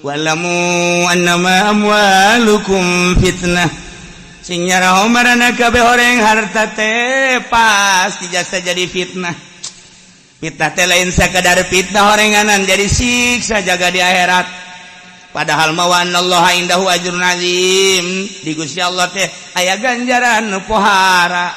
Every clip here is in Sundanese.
Wa'lamu annama amwalukum fitnah. Sing nyaraho marana kabeh horeng harta teh pasti jasa jadi fitnah. Fitnah teh lain sakadar fitnah horenganan jadi siksa jaga di akhirat. Padahal mah wa annallaha indahu ajrun azim. Di Gusti Allah teh aya ganjaran nu pohara.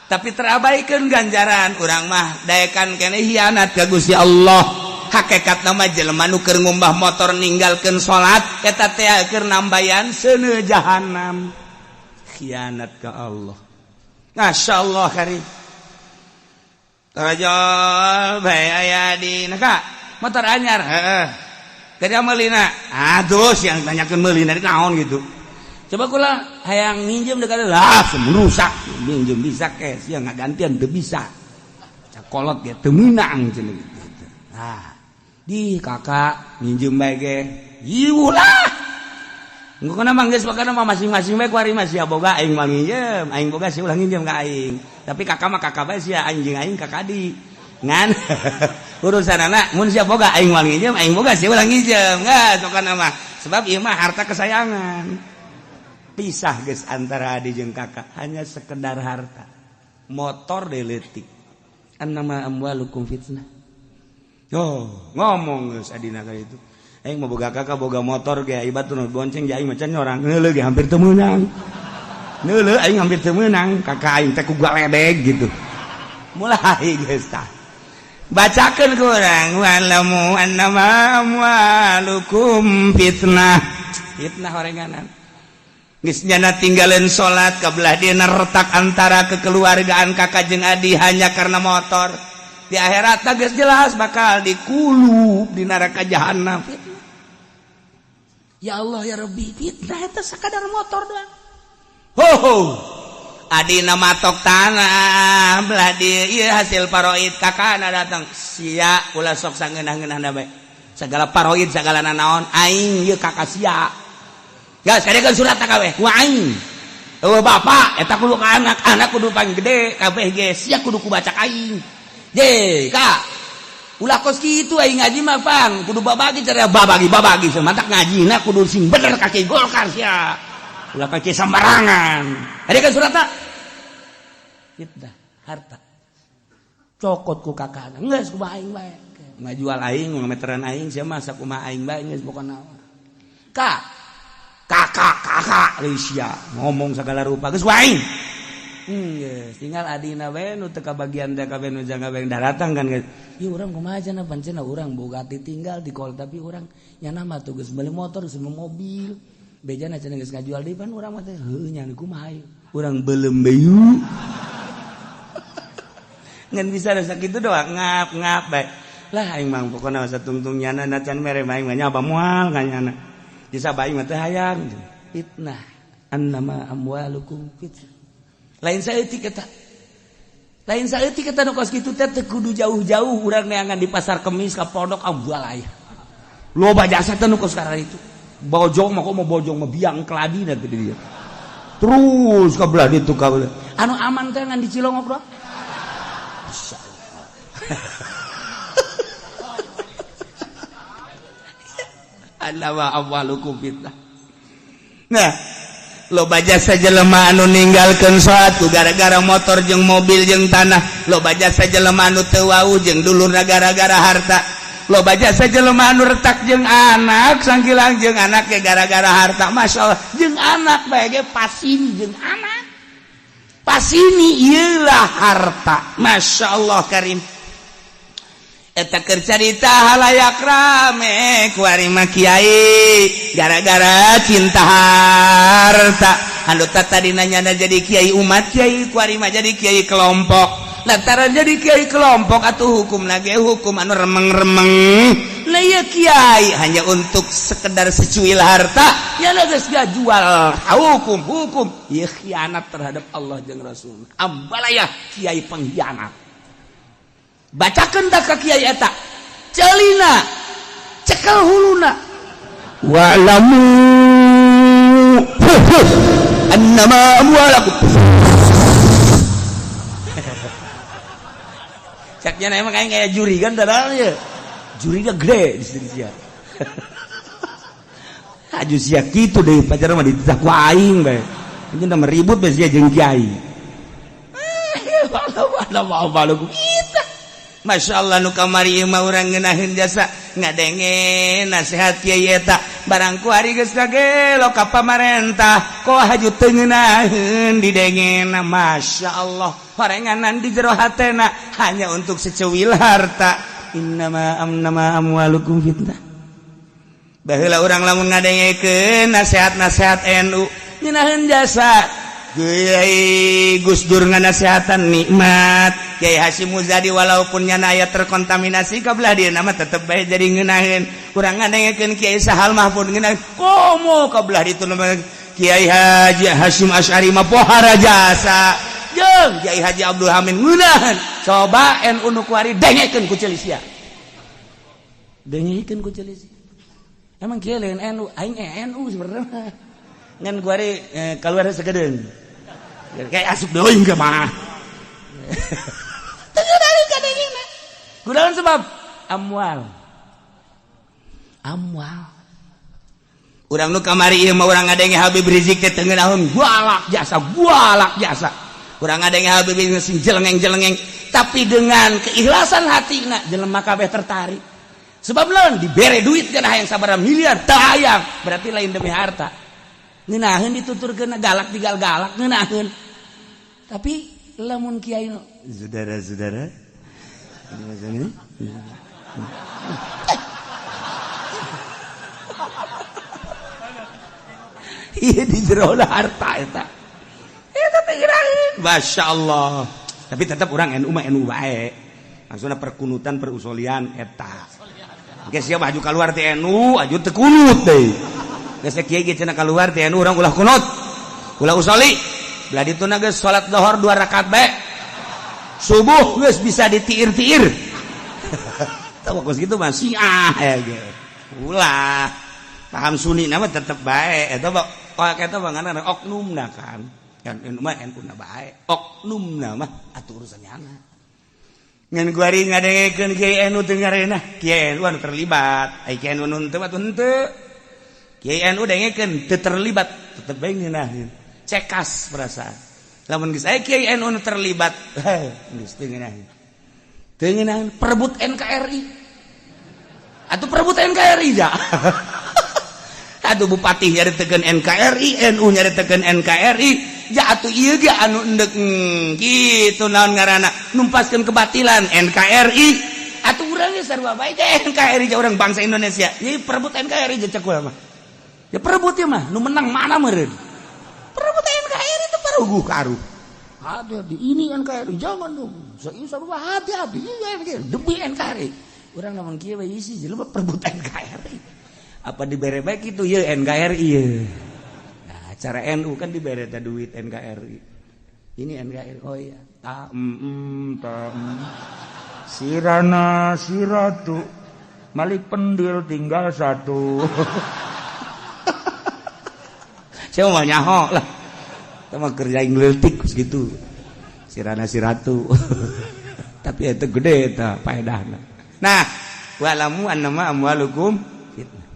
Tapi terabaikan ganjaran urang mah daekan keneh hianat ka Gusti Allah. Hakekat nama jelema nu keur ngumbah motor ninggalkeun salat eta teh keur nambayan seuneu jahanam. Khianat ka Allah. Masyaallah karim. Tarajol bae aya di ka motor anyar heeh. Kada meulina. Aduh siang tanyakeun meulina naon gitu. Coba kula hayang minjem dekat lah rusak minjem bisa ke siang ngagantian teu bisa. Cakolot ge teu meunang cenah gitu. Nah, di kakak minjem bae ge. Ieu lah. Ngukuna mah geus pokona mah masing-masing bae kuari mah sia boga aing mah minjem, aing boga sia ulah nginjem ka aing. Tapi kakak mah kakak bae sia anjing aing kakak di. Ngan urusanana mun sia boga aing mah nginjem, aing boga sia ulah nginjem. Geus pokona mah sebab ieu mah harta kesayangan. Pisah geus antara adi jeung kakak hanya sekedar harta. Motor deuleutik. Annama amwalukum fitnah. Oh, ngomong geus adina ka itu. Aing mah boga kakak boga motor ge ai batur bonceng ge aing mah can nyorang neuleuh ge hampir teu meunang. Neuleuh aing hampir teu meunang, kakak aing teh ku galedeg gitu. Mulai geus tah. Bacakeun ku urang wa'lamu annama amwalukum fitnah. Fitnah horenganan. Geus nyana tinggalin salat kabelah dieuna retak antara kekeluargaan kakak jeung adi hanya karena motor. Di akhirat geus jelas bakal dikulub di neraka jahanam. Ya Allah ya Rabbi, fitnah eta sakadar motor doang. Ho ho. Adina matok tanah belah di ieu hasil paroid kakana datang. Sia ulah sok sangeunah-ngeunahna bae. Segala paroid segala nanaon aing ieu kakak sia. Geus kadekeun surat kabeh ku aing. Eueuh bapak eta kudu ka anak, anak kudu paling gede kabeh ge sia kudu ku bacak aing. Je, kak. Ulah kos kitu aing ngaji mah pang, kudu babagi cara babagi babagi semantak ngajina kudu sing bener kaki Golkar sia. Ulah kaki sembarangan. Ada kan surat tak? Fitnah harta. Cokot ku kakakna. Geus kumaha aing bae. Ngajual aing, ngameteran aing sia mah sakumaha aing bae geus pokona. Kak. Kakak, kakak sia ngomong segala rupa geus ku aing. Geus tinggal adina bae nu teu kabagian teh kabeh nu jangka bae daratang kan geus. Ieu urang kumaha cenah pancen urang boga tinggal di kol tapi urang nyana mah tuh geus meuli motor geus meuli mobil. Bejana cenah geus ngajual deui pan urang mah teh heuh nya kumaha ieu. Urang beuleum beyu. Ngan bisa da sakitu doang ngap ngap bae. Lah aing mah pokona satungtung nyana na can mere aing mah nyaba moal ka nyana. Bisa bae mah teh hayang. Fitnah. Annama amwalukum fitnah. Lain saeutik eta. Lain saeutik eta nu kos kitu teh teu kudu jauh-jauh urang neangan di pasar Kemis ka pondok ambual aya. Loba jasa teh nu kos itu. Bojong mah kok mau bojong mah biang keladi teh di dia. Terus ka belah ditu ka belah. Anu aman teh ngan di Cilongok doang. Masyaallah. Annama amwalukum fitnah. Nah, loba jasa jelema anu ninggalkeun salat ku gara-gara motor jeung mobil jeung tanah. Loba jasa jelema anu teu wau jeung dulurna gara-gara harta. Loba jasa jelema anu retak jeung anak sangkilang jeung anak ge gara-gara harta. Masyaallah jeung anak bae ge pasini jeung anak. Pasini ieu lah harta. Masyaallah karim. Eta keur carita halayak rame kuari mah kiai gara-gara cinta harta. Anu tadi nanya jadi kiai umat kiai kuari mah jadi kiai kelompok. Lantaran jadi kiai kelompok atuh hukum nage hukum anu remeng-remeng. Nah ieu kiai hanya untuk sekedar secuil harta nya geus jual hukum hukum ieu khianat terhadap Allah jeung Rasul. Ambalaya kiai pengkhianat. Bacakeun tak ka kiai eta celina cekel huluna wa'lamu annama amwalakum. Caknya emang kayak juri kan tadal ya. Jurinya gede di sini sia. Aju sia kitu deui pacar mah dititah ku aing bae. Ini udah meribut bae sia jeung kiai. Kita Masya Allah nu kamari mah urang ngeunaheun jasa ngadenge nasihat kiai eta barang kuari geus kagelo ka pamarentah koh haju teu ngeunaheun didengena. Masya Allah, horenganan di jero hatena hanya untuk secuil harta. Innama amnama amwalukum fitnah. Baheula urang lamun ngadengekeun nasihat-nasihat NU ngeunaheun jasa. Kiai Gus Dur nganasehatan nikmat, Kiai Hasyim Muzadi walaupun nyana aya terkontaminasi kabelah dia nama tetep bae jadi ngeunaheun. Urang ngadengekeun Kiai Sahal Mahfud ngeunaheun, komo kabelah ditu Kiai Haji Hasyim Asy'ari mah pohara jasa jeung Kiai Haji Abdul Hamid ngeunaheun. Coba NU nu kuari dengekeun ku ceuli sia, dengekeun ku ceuli sia. Emang kiai lain NU, aing NU sebenarnya ngan kuari keluar segedeun kayak asup deui ke mah. Teu kadengena kunaon sebab amwal amwal. Urang nu kamari ieu mah urang ngadenge Habib Rizik teh teu ngeunaheun, galak jasa, galak jasa. Urang ngadenge Habib Rizik sing jelengeng-jelengeng, tapi dengan keikhlasan hatina jelema kabeh tertarik. Sebab lawan dibere duit kan hayang sabaraha miliar teu hayang, berarti lain demi harta. Ngeunaheun dituturkeun galak tinggal galak ngeunaheun. Tapi lamun kiai, saudara-saudara, ini iya di jero harta eta eta teh ngeunaheun. Masya Allah. Tapi tetap orang NU mah NU wae, maksudna perkunutan perusolian eta. Geus siap aju keluar ti NU aju teu kunut deui. Geus kiai ge cenah keluar ti NU urang ulah kunut, ulah usoli. Belah dituna geus salat lohor 2 rakaat bae, subuh geus bisa ditiir-tiir. Tah kos kitu mah Syiah ya ge ulah paham Sunni nama tetep bae eta mah. Eta mah ngaranna oknumna kan. Kan NU mah NU na bae, oknumna mah atuh urusan nyana. Ngan kuari ngadengekeun kiai NU teu ngareunah, kiai NU anu terlibat, ai kiai NU nu henteu atuh henteu. Kiai NU dengekeun teu terlibat tetep bae ngeunaheun, cekas perasaan. Lamun geus aya kiai NU nu terlibat, geus teu ngeunaheun, teu ngeunaheun. Perebut NKRI atuh, perebut NKRI ja. Aduh, bupati nyaritakeun NKRI, NU nyaritakeun NKRI ja. Atuh ieu ge anu endek kitu naon ngaranna numpaskeun kebatilan NKRI. Atuh urang ge sarua bae NKRI ja, urang bangsa Indonesia. Ieu perebut NKRI ja, cek mah ya perebut ya mah nu menang mana meureun. Perebut NKRI itu paruguh karuh. Hati-hati ini NKRI, jangan dong. Saya sarua hati-hati ini demi NKRI. Urang lamun kieu we isi jelema perebut NKRI. Apa dibere baik itu ya NKRI ya. Nah, cara NU kan dibere duit NKRI. Ini NKRI, oh iya. Ta mm, ta mm. Sirana siratu Malik pendil tinggal satu. Saya mau nyaho lah. Kita mah kerja leutik gitu. Sirana siratu. Tapi itu gede eta paedahna. Nah, wa'lamu annama amwalukum fitnah.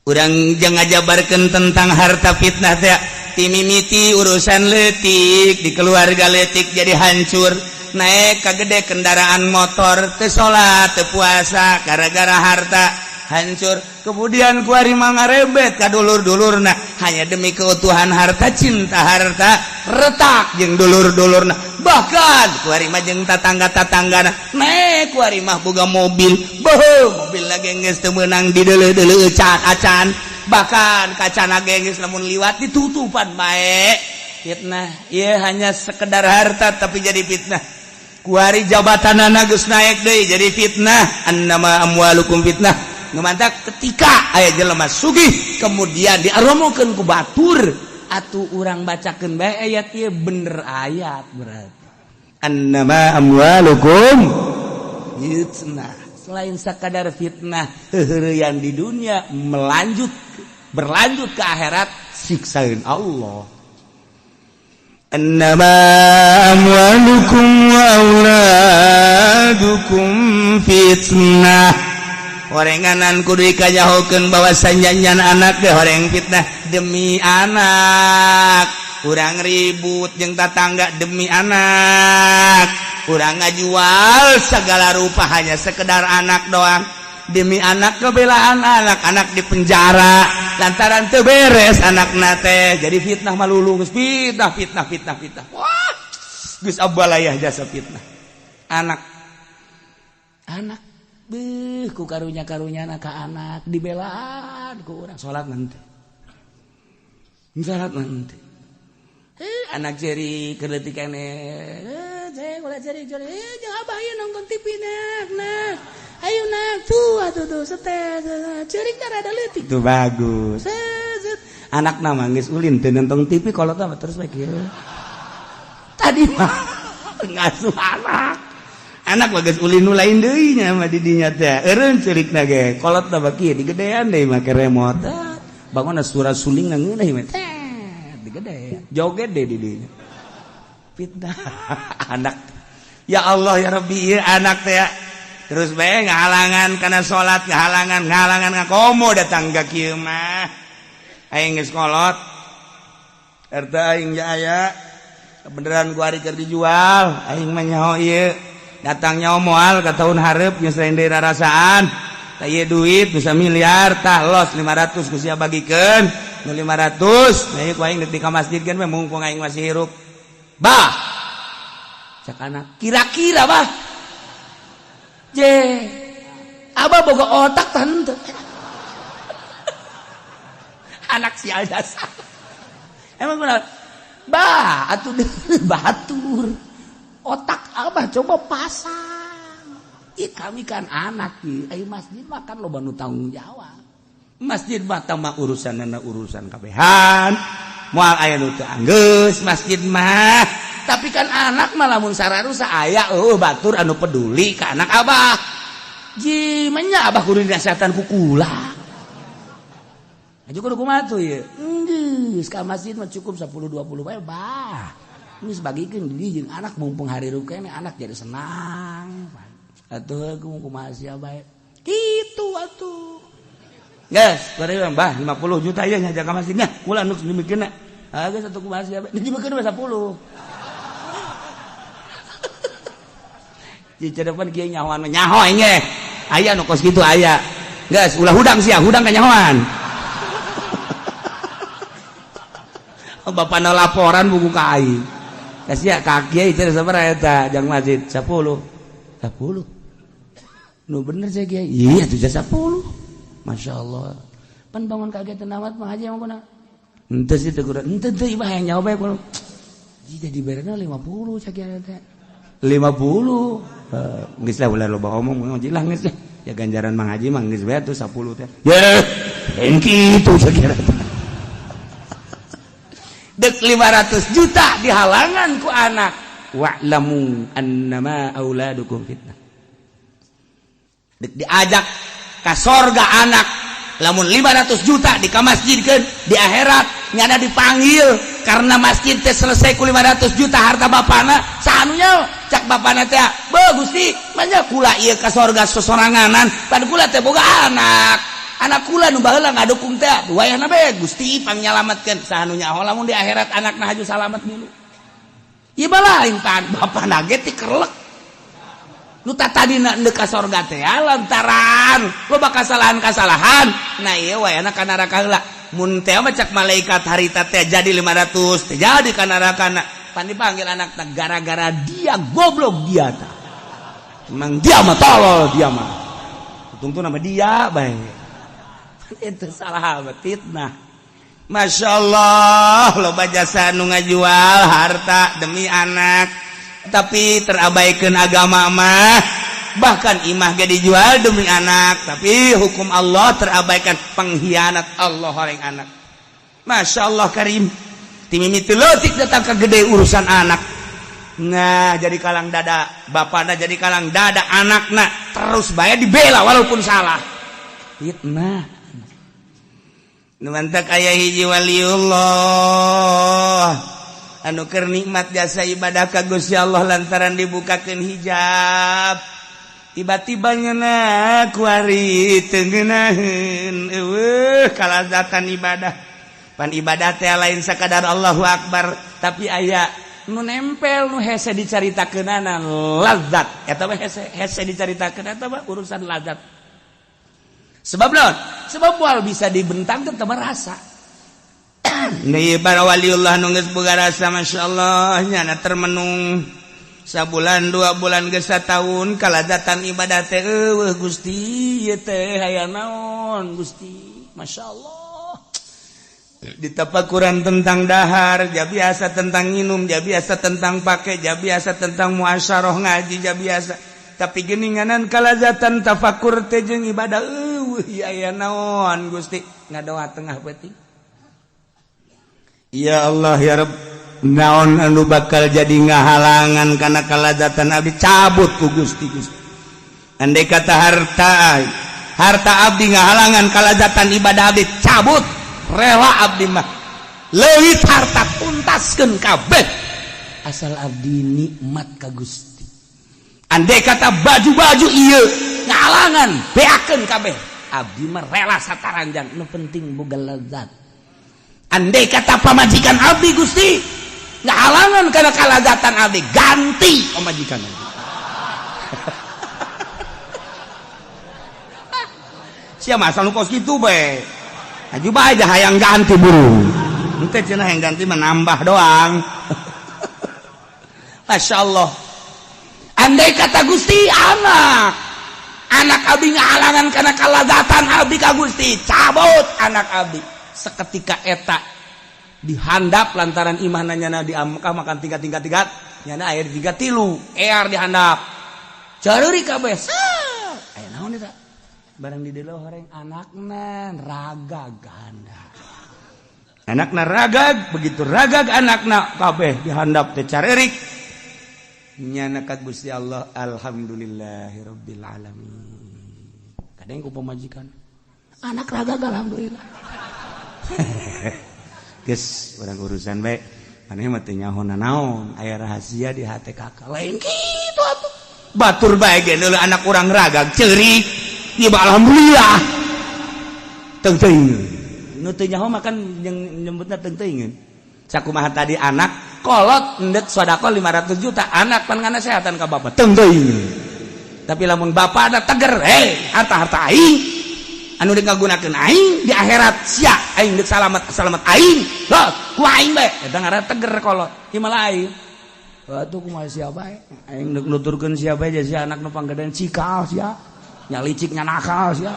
Urang jangan ngajabarkeun tentang harta fitnah teh timimiti urusan letik di keluarga letik jadi hancur, naik ke gede kendaraan motor, teu salat, teu puasa gara-gara harta hancur. Kemudian kuari mah ngarebet ka dulur-dulurna hanya demi keutuhan harta, cinta harta, retak jeung dulur-dulurna, bahkan kuari mah jeung tatangga-tatanggana. Naik kuari mah boga mobil, beuh, mobil lagi geus teu meunang dideuleu-deuleu acan, bahkan kacana ge geus lamun liwat ditutupan bae. Fitnah ieu, hanya sekedar harta tapi jadi fitnah. Kuari jabatanana geus naik deui jadi fitnah. Annama amwalukum fitnah. Nu mantak ketika aya jelema sugih kemudian diaromokeun ku batur, atuh urang bacakeun bae ayat ieu, bener ayat berarti annama amwalukum fitnah. Selain sakadar fitnah heureyan di dunia, melanjut berlanjut ke akhirat siksaeun Allah. Annama amwalukum wa auladukum fitnah. Orenganan kudu dikajahokeun bahwa sanjanjan anak teh horeng fitnah demi anak. Urang ribut jeung tatangga demi anak. Urang ngajual segala rupa hanya sekedar anak doang. Demi anak kebelaan anak, anak di penjara lantaran teu beres anak nate jadi fitnah malulu geus fitnah fitnah fitnah fitnah. Wah, geus abalayah jasa fitnah. Anak anak beuh ku karunya-karunya ka anak dibelaan ku urang salat nanti. Salat nanti. Anak ceri keur leutik keneh. Eh, ulah ceri ceri. Eh, jeung abah ieu nonton TV nak. Nah, ayo nak tuh atuh tuh setel. Ceurik rada leutik tuh bagus. Set. Anak nama geus ulin teu nonton TV kolot mah terus bae kieu. Tadi mah ngasuh anak. Anak mah geus ulin nu lain deui nya mah di dinya teh. Eureun ceurikna ge kolot mah kieu digedean deui make remote. Bangunna suara suling na ngeunah mah teh digedean. Joget deh di dinya. Fitnah anak. Ya Allah ya Rabbi ieu anak teh terus bae ngahalangan kana salat, ngahalangan ngahalangan ngakomo datang ka kieu mah. Aing geus kolot. Harta aing aya beneran gua ari keur dijual, aing mah nyaho ieu. Datang nyaho moal ka tahun hareup geus lain deui rarasaan. Tah ieu duit bisa miliar tah los 500 ku sia bagikeun. Nu 500 nah ieu ku aing deuk di ka masjid kan mumpung aing masih hirup. Bah. Cak anak, kira-kira bah. Je. Abah boga otak tante. Anak sial jasa. Emang kunaon? Bah, atuh batur. Otak abah coba pasang. Ih, kami kan anak ih. Ayo masjid mah kan loba nu tanggung jawab. Masjid mah mah urusanana urusan kabehan. Moal aya nu teu anggeus masjid mah. Tapi kan anak mah lamun sararusa aya eueuh batur anu peduli ka anak abah. Ji, manya abah kudu dinasehatan ku kula. Aju kudu kumaha tuh ieu? Geus ka masjid mah cukup 10 20 bae bah. Geus bagikeun di jeung anak mumpung harirup keneh anak jadi senang. Atuh kumaha sia bae. Kitu atuh. Geus, bari bah 50 juta ieu nya ka masjid nya. Kula nu dimikeunna. Ah geus atuh kumaha sia bae. Dimikeun we 10. Di depan kieu nyahoan mah nyaho aing ge. Aya nu kos kitu aya. Geus ulah hudang sia, hudang kanyahoan. Bapak na laporan buku ka aing. Kasih ka kiai teh sabaraha eta jang masjid 10. 10. Nu bener saya kiai. Iya tuh 10. Masya Allah. Pan bangun kaget amat mah haji emang kuna. Henteu sih teu kurang. Henteu teu ibah yang nyawa bae kulo. Jadi dibayarna 50 sakieu teh. 50. Geus lah ulah loba omong ngaji lah geus lah. Ya ganjaran Mang Haji mah geus bae tuh 10 teh. Ye, lain kitu sakieu teh. Dek 500 juta dihalangan ku anak. Wa'lamu annama auladukum fitnah. Dek diajak ka sorga anak lamun 500 juta di masjidkeun di akhirat nyada dipanggil karena masjid teh selesai ku 500 juta harta bapana sahanunya cak bapana teh beuh Gusti manya kula ieu ka sorga sosoranganan pan kula teh boga anak anak kula nu baheula ngadukung teh wayahna bae Gusti pangnyalametkeun saha nu nyaho lamun di akhirat anakna haju salamet milu ieu mah lain pan bapana ge ti kerlek nu tadina endek ka sorga teh lantaran loba kasalahan-kasalahan nah ieu wayahna ka neraka heula mun teh mah cak malaikat harita teh jadi 500 teh jadi ka nerakana pan dipanggil anakna gara-gara dia goblok dia tah emang dia mah tolol dia mah tungtu nama dia bae itu salah fitnah. Masya Allah loba jasa nu ngajual harta demi anak tapi terabaikan agama mah bahkan imah ge dijual demi anak tapi hukum Allah terabaikan pengkhianat Allah orang anak. Masya Allah karim timimi leutik datang ke gede urusan anak. Nah jadi kalang dada bapakna jadi kalang dada anakna terus bae dibela walaupun salah fitnah. Nu mantak aya hiji waliullah anu keur nikmat jasa ibadah ka Gusti Allah lantaran dibukakeun hijab. Tiba-tiba nyana kuari teu ngeunaheun eueuh kalazatan ibadah. Pan ibadah teh lain sakadar Allahu Akbar, tapi aya nu nempel nu hese dicaritakeunana lazat. Eta mah hese hese dicaritakeun, eta mah urusan lazat. Sebab naon? Sebab moal bisa dibentangkeun teu rasa. Nih para waliullah nu geus boga rasa, masyaallah, nyana termenung sabulan, 2 bulan, geus tahun kalazatan ibadah teh eueuh. Gusti, ieu teh aya naon, Gusti? Masyaallah, ditapakuran tentang dahar ja biasa, tentang minum ja biasa, tentang pakai ja biasa, tentang muasyarah ngaji ja biasa, tapi geninganan kalazatan tafakur teh jeung ibadah eueuh. Aya naon, Gusti? Ngadoa tengah peuting, ya Allah, ya Rabb, naon anu bakal jadi ngahalangan karena kalazatan abdi, cabut ku Gusti. Gusti, andai kata harta harta abdi ngahalangan kalazatan ibadah abdi, cabut. Rela abdi mah leuwih harta, tuntaskeun kabeh, asal abdi nikmat ka Gusti. Andai kata baju-baju ieu ngahalangan, beakeun kabeh, abdi mah rela sataranjang, nu penting boga lezat. Andai kata pamajikan abdi, Gusti, ngahalangan karena kalazatan abdi, ganti pamajikan abdi. Siapa asal nu kos kitu bae. Aju bae dah hayang ganti buru. Ente cenah yang ganti menambah doang. Masya Allah. Andai kata Gusti anak anak abdi ngahalangan karena kalazatan abdi ka Gusti, cabut anak abdi seketika eta dihandap, lantaran imahna nyana di Mekah makan tiga tingkat tingkat, nyana aya di tiga tilu ear dihandap careurik kabeh. Aya naon eta barang di delo horeng anakna ragag ganda, anakna ragag. Begitu ragag anakna, kabeh dihandap teh carerik. Nyana ka Gusti Allah, alhamdulillahirabbil alamin. Kadang ku pamajikan anak ragag, alhamdulillah. Geus urang urusan bae, maneh mah teu nyaho naon aya rahasia di hati kakak. Lain kitu atuh, batur bae ge anak urang ragag ceurik ieu mah alhamdulillah. Teung teuing nu teu nyaho mah kan jeung nyebutna teung teuingeun. Sakumaha tadi anak kolot endek sedekah 500 juta, anak pan nganasehatan ka bapak, teung teuing. Tapi lamun bapak ada teger, hei, harta-harta aing anu deuk ngagunakeun aing di akhirat, sia aing deuk salamat salamat aing heuh ku aing bae, eta ngaranna teger kolot. Ieu mah lain atuh, kumaha sia bae aing deuk nuturkeun sia bae, sia anak nu panggedean cikal, sia nya licik nya nakal sia.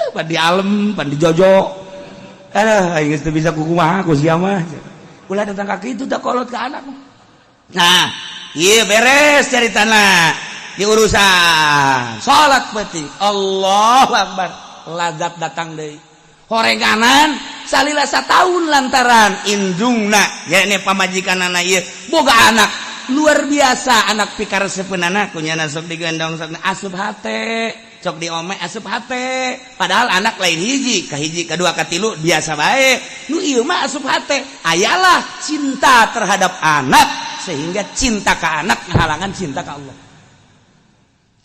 Pan di alem pan di jojo, aduh, aing geus teu bisa kukumaha ku sia mah. Ulah datang ka kitu da kolot ka anak. Nah, ieu beres caritana di urusan salat peuting, Allahu Akbar, lazat datang deui horenganan salila satahun, lantaran indungna yakni pamajikanana ieu boga anak luar biasa, anak pikaresepeunana ku nyana sok digendong, sok asup hate, sok diome asup hate. Padahal anak lain hiji kahiji, kedua, katilu biasa bae, nu ieu mah asup hate. Ayalah cinta terhadap anak sehingga cinta ke anak ngahalangan cinta ke Allah.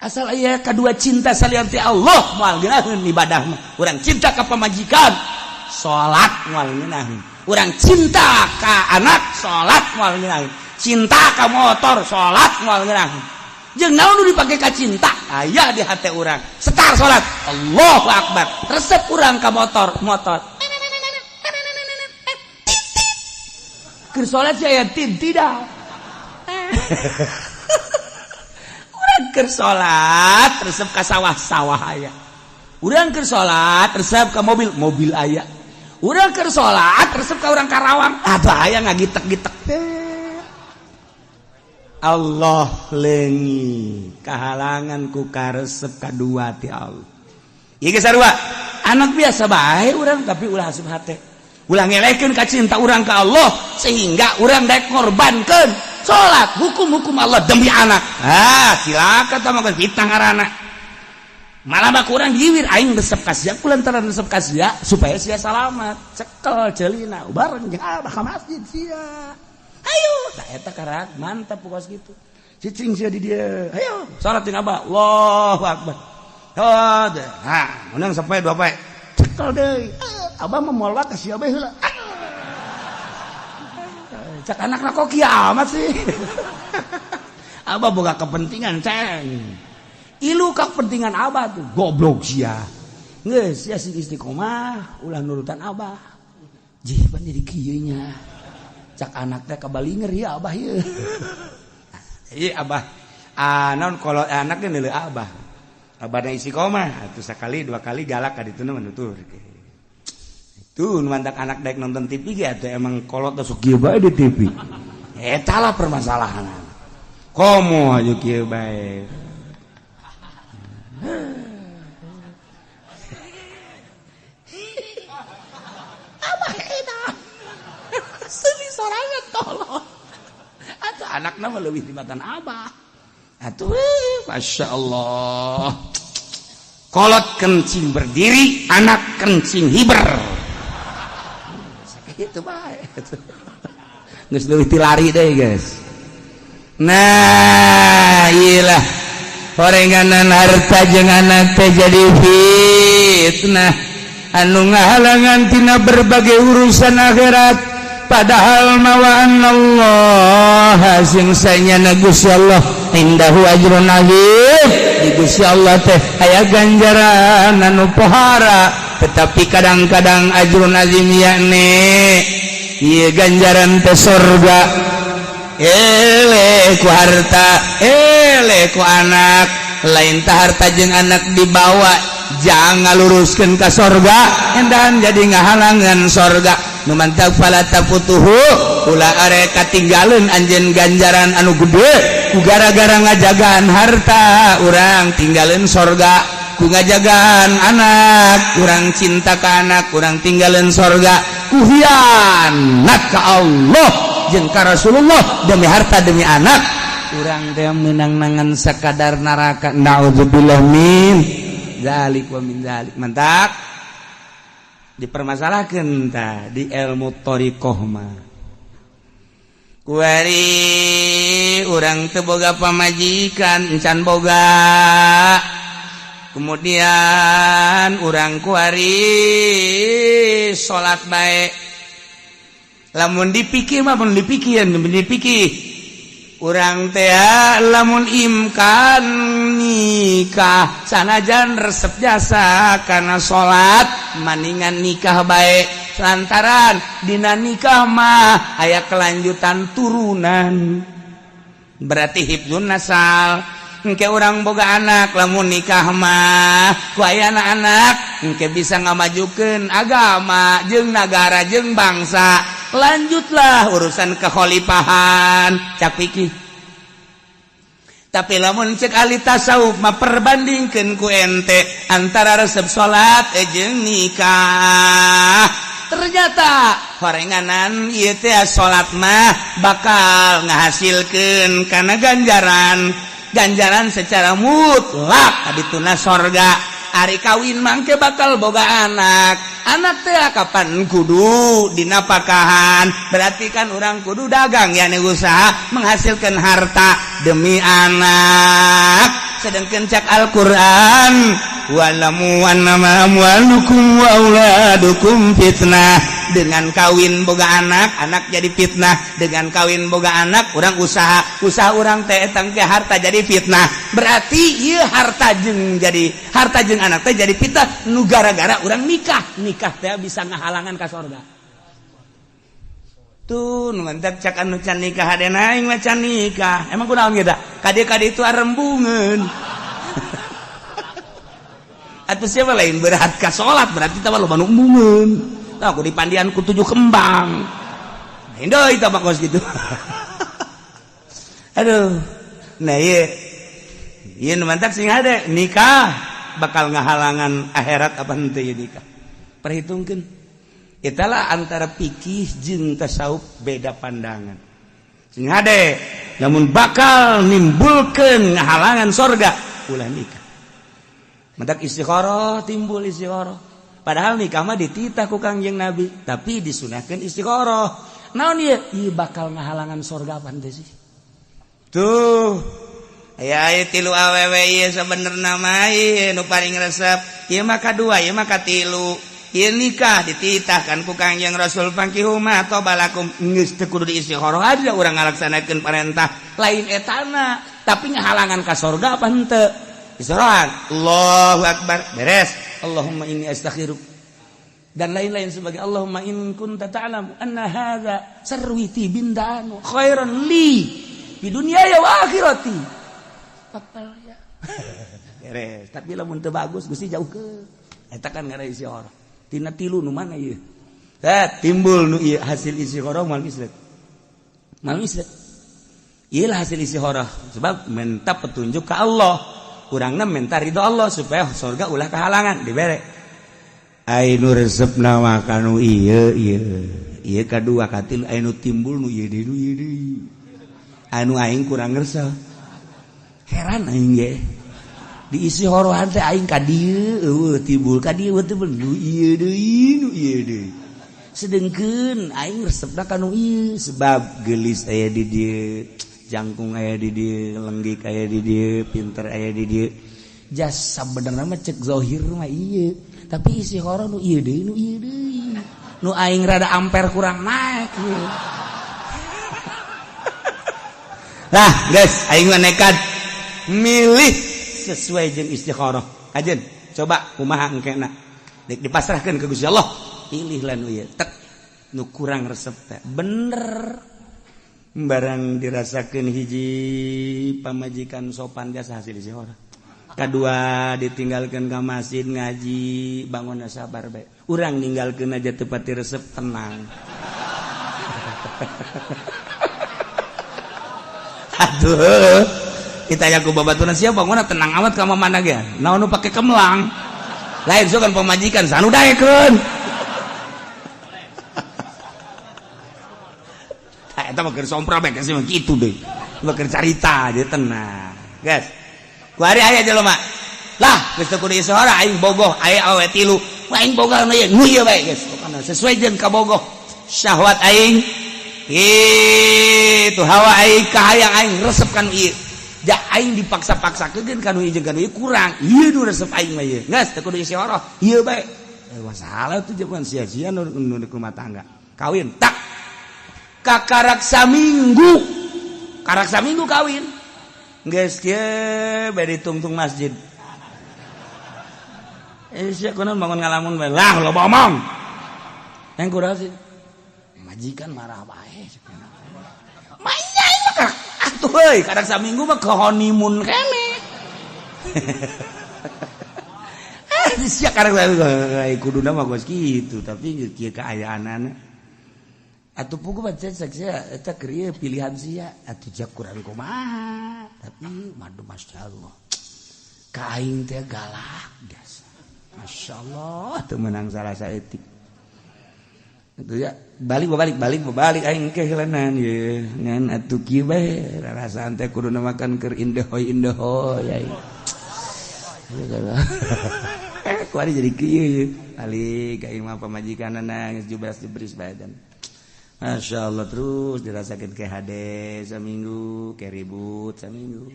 Asal aya kedua cinta salian ti Allah, moal ngeunaheun ibadah mah. Urang cinta ka pamajikan, salat moal ngeunaheun. Urang cinta ka anak, salat moal ngeunaheun. Cinta ka motor, salat moal ngeunaheun. Jeung naon nu dipake ka cinta aya di hate urang, setar salat, Allahu Akbar, resep urang ka motor motor keur salat sia aya tin tidak. Urang keur salat resep ka sawah-sawah aya. Urang keur salat resep ka mobil, mobil aya. Urang keur salat resep ka urang Karawang, aduh, aya ngagitek-gitek teh. Allah leungi kahalangan ku karesep kadua ti Allah. Ieu geus sarua anak biasa bae urang, tapi ulah asup hate, ulah ngelehkeun ka cinta urang ka Allah sehingga urang daek ngorbankeun salat, hukum-hukum Allah demi anak. Ah, cilaka tah mah, fitnah ngaranna. Malah mah kurang diwir aing resep ka sia kulantaran resep ka sia supaya sia salamat. Cekel ceulina bareng jeung abah ka masjid sia. Ayo, tah eta karak mantap pokos gitu. Cicing sia di dia. Ayo, salat jeung Abah. Allahu akbar. Oh, ha, menang sampai dua poe. Cekel deui. Abah mah moal ka sia bae heula. Cak anakna kok kiamat sih. Abah boga kepentingan ceng. Ilu kepentingan Abah tuh goblok sia. Geus sia sing istiqomah ulah nurutan Abah. Jih pan jadi kieu nya. Cak anak teh kabalinger ya Abah ieu. Iya Abah. Ah naon kalau anaknya nilai Abah. Abahna istiqomah atuh sakali dua kali galak ka ditu mah nutur. Tuh mantak anak daek nonton TV ge atuh emang kolot sok kieu bae di TV. Eta lah permasalahan. Komo aja kieu bae. Abah eta. Seuli sorangan tolong. Atuh anakna mah leuwih tibatan Abah. Atuh Masya Allah. Kolot kencing berdiri, anak kencing hiber. Itu bae. Geus leuwih ti lari deh, guys. Nah, iyalah. Horenganan harta jeung anak teh jadi fitnah. Anu ngahalangan tina berbagai urusan akhirat. Padahal mawaan Allah sing sanyana Gusti Allah indahu ajrun azim. Di Gusti Allah teh aya ganjaran anu pohara, tetapi kadang-kadang ajrun azim yakni ieu ganjaran teh surga. Ele ku harta, ele ku anak, lain tah harta jeung anak dibawa jangan luruskeun ka sorga, endahan jadi ngahalangan sorga. Nu mantap fala tafutuhu ulah arek katinggalin anjeun ganjaran anu gede ku gara-gara ngajagaan harta urang tinggalin sorga, ku ngajagaan anak urang cinta ka anak urang tinggalin sorga, ku hianat ka Allah jeung ka Rasulullah demi harta demi anak urang teh meunang nangan sakadar neraka. Naudzubillah min dzalik wa min dzalik. Mantap dipermasalahkan tah di ilmu thariqah mah. Kuari urang teu boga pamajikan encan boga, kemudian urang kuari salat bae. Lamun dipikir mah mun dipikir dipikir urang teh lamun imkan nikah sanajan resep jasa karena salat maningan nikah bae, lantaran dina nikah mah aya kelanjutan turunan, berarti hifdzun nasal. Engke urang boga anak lamun nikah mah ku aya anak engke bisa ngamajukeun agama jeung nagara jeung bangsa, lanjutlah urusan kekhalifahan cak pikir. Tapi lamun cek ahli tasawuf mah perbandingkeun ku ente antara resep salat jeung nikah, ternyata horenganan ieu teh salat mah bakal ngahasilkeun kana ganjaran ganjaran secara mutlak kadituna sorga. Ari kawin mangke bakal boga anak, anak teh kapan kudu dinapakahan, berarti kan orang kudu dagang yakni usaha menghasilkan harta demi anak. Sedangkan cak Al-Qur'an wa'lamu annama amwalukum wa auladukum fitnah. Dengan kawin boga anak, anak jadi fitnah. Dengan kawin boga anak, orang usaha, usaha orang teh etang ke harta jadi fitnah. Berarti ieu harta jeung jadi harta jeung anak teh jadi fitnah nu gara-gara orang nikah. Nikah teh bisa ngahalangan ka sorga. Tuh nu mantap cak anu can nikah hadena aing mah can nikah. Emang kunaon ge da? Kade-kade itu arembungeun. Atuh siapa lain berat ka salat berarti tah loba nu embungeun. Tah aku di pandian ku tujuh kembang. Lain deui tah kos gitu. Aduh. Nah ieu ieu nu mantak sing hade nikah bakal ngahalangan akhirat apa henteu ieu nikah. Perhitungkeun. Italah antara pikih jeung tasawuf beda pandangan. Sing hade lamun bakal nimbulkeun ngahalangan sorga ulah nikah. Mentak istikharah timbul istikharah. Padahal nikah mah dititah ku Kangjeng Nabi, tapi disunahkeun istikharah. Naon ieu? Ieu bakal ngahalangan sorga apaan teh sih? Tuh. Aya aya tilu awewe ieu sabenerna mah ieu nu paling resep. Ieu mah kadua, ieu mah katilu. Ieu nikah dititahkan ku Kangjeng Rasul fankihu ma tobalakum geus teu kudu diistikharah aja urang ngalaksanakeun perintah lain etana tapi ngahalangan ka sorga apa henteu? Istikharah. Allahu akbar. Beres. Allahumma inni astaghfiruk dan lain-lain sebagai Allahumma in kunta ta'lamu anna hadza sarwiti bindanu khairan li di dunia ya wa akhirati. Papal ya. Beres. Tapi lamun teu bagus Gusti jauh ke. Eta kan ngaran istikharah. Tina tilu nu mana ieu? Tah timbul nu ieu hasil istikharah moal mislet. Moal mislet. Ieu lah hasil istikharah sebab minta petunjuk ke Allah. Urangna minta ridho Allah supaya surga ulah kehalangan dibere. Ai nu resepna mah kanu ieu ieu. Ieu kadua katilu anu timbul nu ieu deui nu ieu deui. Anu aing kurang resep. Heran aing ge. Diisi horohan teh aing ka dieu eueuh timbul ka dieu timbul nu ieu deui nu ieu deui. Sedengkeun aing resepna ka nu ieu sebab geulis aya di dieu, jangkung aya di dieu, lenggik aya di dieu, pinter aya di dieu. Jas sabenerna mah cek zahir mah ieu, tapi isi horoh nu ieu deui nu ieu deui. Nu aing rada amper kurang naik ieu. Lah, guys, aing mah nekat milih sesuai jeung istikharah. Ajeun, coba kumaha engkena. Dek dipasrahkeun ke Gusti Allah, pilihlah nu ieu. Tek nu kurang resep teh. Bener. Barang dirasakeun hiji pamajikan sopan jasa hasil istikharah. Kadua ditinggalkeun ka masjid ngaji, bangunna sabar bae. Urang ninggalkeun aja teu pati resep tenang. Aduh, ditanya ku babaturan siapa bangunna tenang amat ka mana ge. Naon nu pake kemlang. Lain sok kan pamajikan sanu daekeun. Tah eta mah keur sompra bae sih mah kitu deui. Mah keur carita aja tenang. Guys, kuari aya jelema. Lah, geus teu kudu isora aing bogoh, aya awewe tilu. Aing bogoh nu ieu, nu ieu bae geus. Pokona sesuai jeung kabogoh. Syahwat aing itu hawa aing kahayang aing resep kanu ieu. Ja aing dipaksa-paksakeun kanu ieu jeung kanu ieu kurang. Ieu nu resep aing mah ieu. Geus teu kudu isora. Ieu bae. Masalah tuh jaman sia-sia nu rumah tangga. Kawin tak kakarak saminggu. Karak saminggu kawin. Geus kieu bae ditungtung masjid. Sia kunaon bangun ngalamun bae. Lah loba omong. Yang kurang sih. Majikan marah bae. Manya ieu mah atuh euy, karak saminggu mah ke honeymoon kene. Sia karak kuduna mah geus kitu, tapi kieu kaayaanana. Atuh pugu baca sia eta keur ieu pilihan sia, atuh jak kurang kumaha. Tapi madu masyaallah. Ka aing teh galak biasa. Masyaallah teu meunang salah saeutik. Itu ya balik balik balik balik aing ke heuleunaan ye ngan atuh kieu bae rarasaan teh kuduna makan keur indehoy indehoy aing. Kuari jadi kieu ye. Balik aing mah pamajikanana geus jubras jebris bae dan. Masya Allah terus dirasakeun ke hade saminggu, ke ribut saminggu.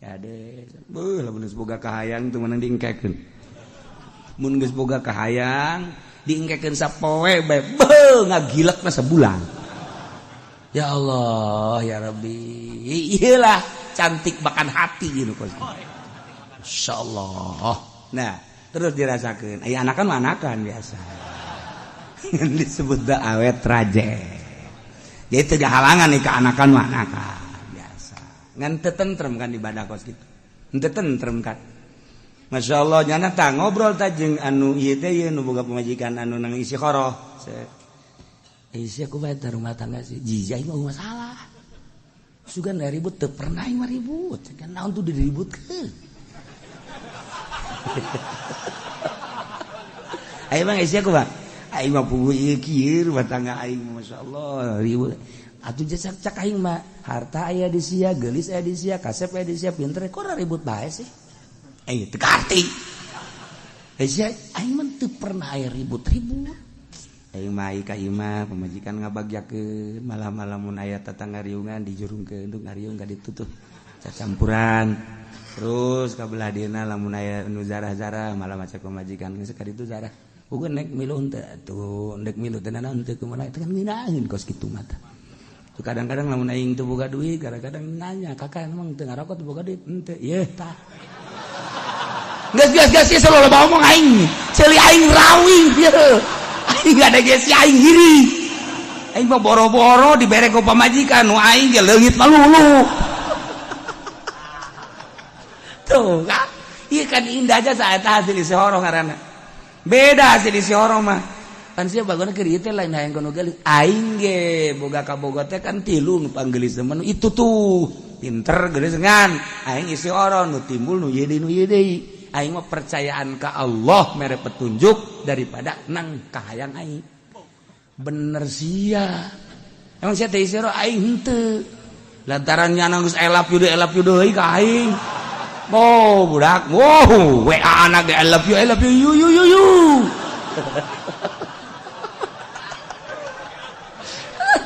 Hade. Beuh lamun geus boga kahayang teu meunang diengkekeun. Mun geus boga kahayang diengkekeun sapoe bae, beuh ngagilekna sabulan. Ya Allah, ya Rabbi. Iyalah cantik bahkan hati gitu kos. Masya Allah. Nah, terus dirasakeun. Aya anakan mah anakan biasa. Disebut da awet raje. Jadi teu halangan nih ke anakan mah anakan biasa. Ngan teu tentrem kan ibadah kos gitu. Teu tentrem kan. Masya Allah nyana tah ngobrol tah jeung anu ieu teh ieu nu boga pamajikan anu nang istikharah. Isi aku bae rumah tangga sih. Jijai mah masalah. Sugan da ribut teu pernah aing mah ribut. Kan naon tuh diributkeun. Ayo bang isi aku bang. Aing mah puguh ieu kieu rumah tangga aing masyaallah ribut. Atuh jasa cak aing mah harta aya di sia, geulis aya di sia, kasep aya di sia, pinter kok ribut bae sih. Teu kaarti. Sia aing mah teu pernah aya ribut-ribut. Aing mah ka imah pamajikan ngabagyakeun, malah-malah mun aya tatangga riungan dijurungkeun untuk ngariung ka ditu tuh cacampuran. Terus ka belah dieuna lamun aya nu zarah-zarah, malah maca pamajikan geus ka ditu zarah. Bukan nek milu henteu atuh, ndek milu teh naon teu kumaha itu kan ngeunaheun kos kitu mah tah. Kadang-kadang lamun aing teu boga duit, kadang-kadang nanya, "Kakak emang teu ngarokok teu boga duit?" Henteu. Yeuh tah. Geus geus geus geus loba omong aing. Ceuli aing rawing ieu. Aing ada geus aing hiri. Aing mah boro-boro dibere ku pamajikan, nu aing ge leungit malulu. Tuh kan. Ieu kan indah aja saat hasil isihoroh ngaranna. Beda hasil isihoroh mah. Kan sia bagona keur ieu teh lain hayang kono geulis. Aing ge boga kabogo teh kan tilu nu panggelis mah itu tuh. Pinter geulis ngan aing isihoroh nu timbul nu ieu deui nu ieu deui. Aing mah percayaan ka Allah mere petunjuk daripada nang kahayang aing. Bener sia. Emang sia teh isihoroh aing henteu. Lantaran nyana geus elap yude deui ka aing. Oh budak, wow, WA anak ge I love you, you you you you.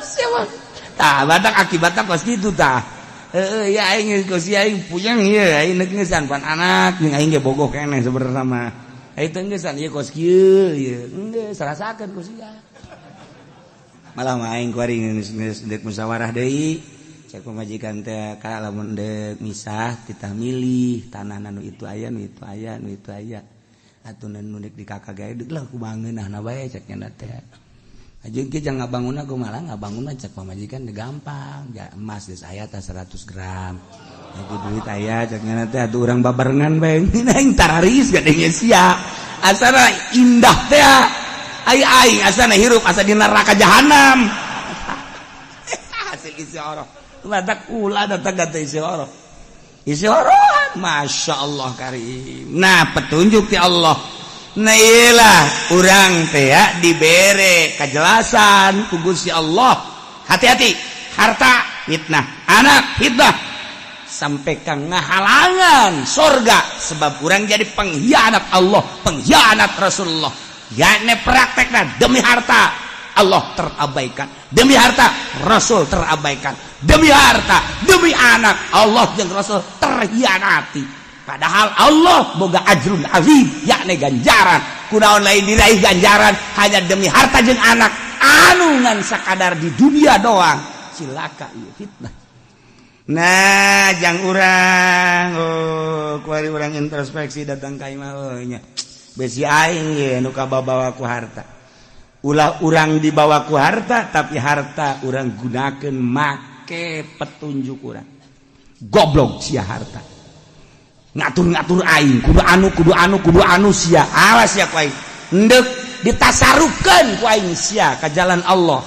Siapa? Tah, batak akibatna kos kitu tah. Heeh, ya aing geus aing puyeng ieu, aing geus pan anak jeung aing ge bogoh keneh sebenarna mah. Aing teh geusan ieu kos kieu ieu. Geus rasakeun ku sia. Malah mah aing kuari geus deuk musyawarah deui. Cek pamajikan teh ka lamun deuk misah titah milih tanah nu itu aya nu itu aya nu itu aya. Atuh nu deuk di kakak gae deuk lah ku bangeunahna bae cek nya teh. Ajeun kieu jangan ngabangunna kumaha ngabangunna cek pamajikan gampang, ya emas geus aya tah 100 gram. Jadi duit aya cek nya teh atuh urang babarengan bae. Aing tararis gadenya sia. Asana indah teh. Ai aing asana hirup asa di neraka jahanam. Hasil isihoroh. Batak ulah datang kata isihoroh. Isihoroh Masya Allah karim. Nah petunjuk ti Allah. Nah iyalah urang teh dibere kejelasan ku Gusti Allah. Hati-hati, harta fitnah, anak fitnah, sampai ka ngahalangan sorga sebab urang jadi pengkhianat Allah, pengkhianat Rasulullah. Yakni praktekna demi harta Allah terabaikan, demi harta Rasul terabaikan, demi harta, demi anak Allah jeung Rasul terhianati. Padahal Allah boga ajrun azim, yakni ganjaran. Kunaon lain diraih ganjaran hanya demi harta jeung anak anu ngan sakadar di dunia doang. Cilaka ieu fitnah. Nah, jang urang oh kuari urang introspeksi datang ka imah oh nya. Besi aing ge nu kababawa ku harta. Ulah urang dibawa ku harta tapi harta urang gunakeun make petunjuk urang. Goblok sia harta. Ngatur-ngatur aing kudu anu kudu anu kudu anu sia. Awas sia ku aing. Endek ditasarufkeun ku aing sia ka jalan Allah.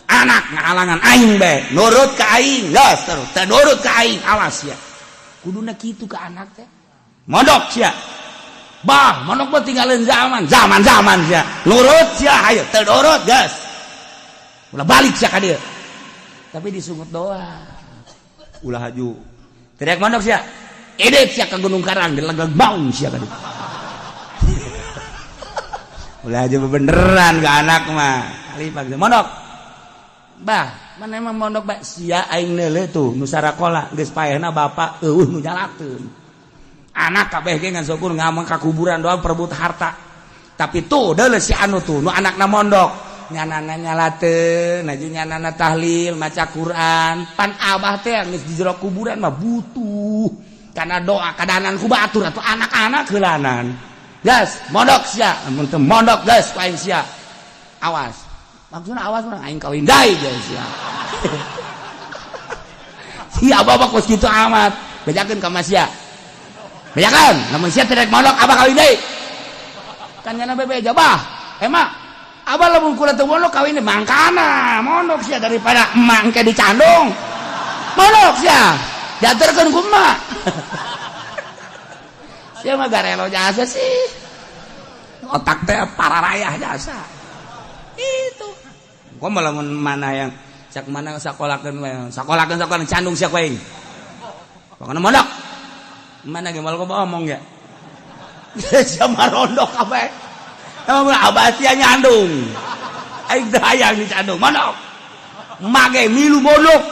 Anak ngahalangan aing bae, nurut ka aing geus terus, teu nurut ka aing awas sia. Kuduna kitu ka anak teh. Mondok sia. Bah, mondok mah tinggalin zaman, zaman-zaman sia. Nurut sia hayo, teu nurut geus. Ulah balik sia ka dieu. Tapi disungut doang. Ulah haju. Teriak mondok sia. Edek sia ka Gunung Karang dilegeg baung sia ka dieu. Ulah aja bebeneran ke anak mah. Kali mondok. Bah, mana emang mondok bah sia aing neuleuh tuh nu sarakola geus paehna bapak eueuh nu nyalakeun. Anak kabeh ge ngan syukur ngamang ka kuburan doang perebut harta. Tapi tuh deuleuh si anu tuh nu anakna mondok, nyanana nyalateun, naju nyanana tahlil, maca Quran. Pan abah teh geus di jero kuburan mah butuh karena doa kadanan ku batur atau anak-anak heulanan. Gas, mondok sia, mun teu mondok geus ku aing sia. Awas. Maksudna awas urang aing kawin deui geus sia. Si abah mah kos kitu amat. Bejakeun ka sia. Bejakeun, lamun sia teu rek mondok abah kawin deui. Kan nyana bebeja bah. Emak, abah lamun kula teu mondok kawin deui mangkana mondok sia daripada emak engke dicandung. Mondok sia. Diaturkeun ku emak. Sia mah garelo jasa sih. Otak teh pararayah jasa. Itu. Kok malah mana yang cak mana sakolakeun wae. Sakolakeun sakolakeun candung sia ku aing. Pokona mondok. Mana ge malah omong ya. Sia marondok kabeh. Emang abah sia nyandung. Aing teu hayang dicandung mondok. Mage milu mondok.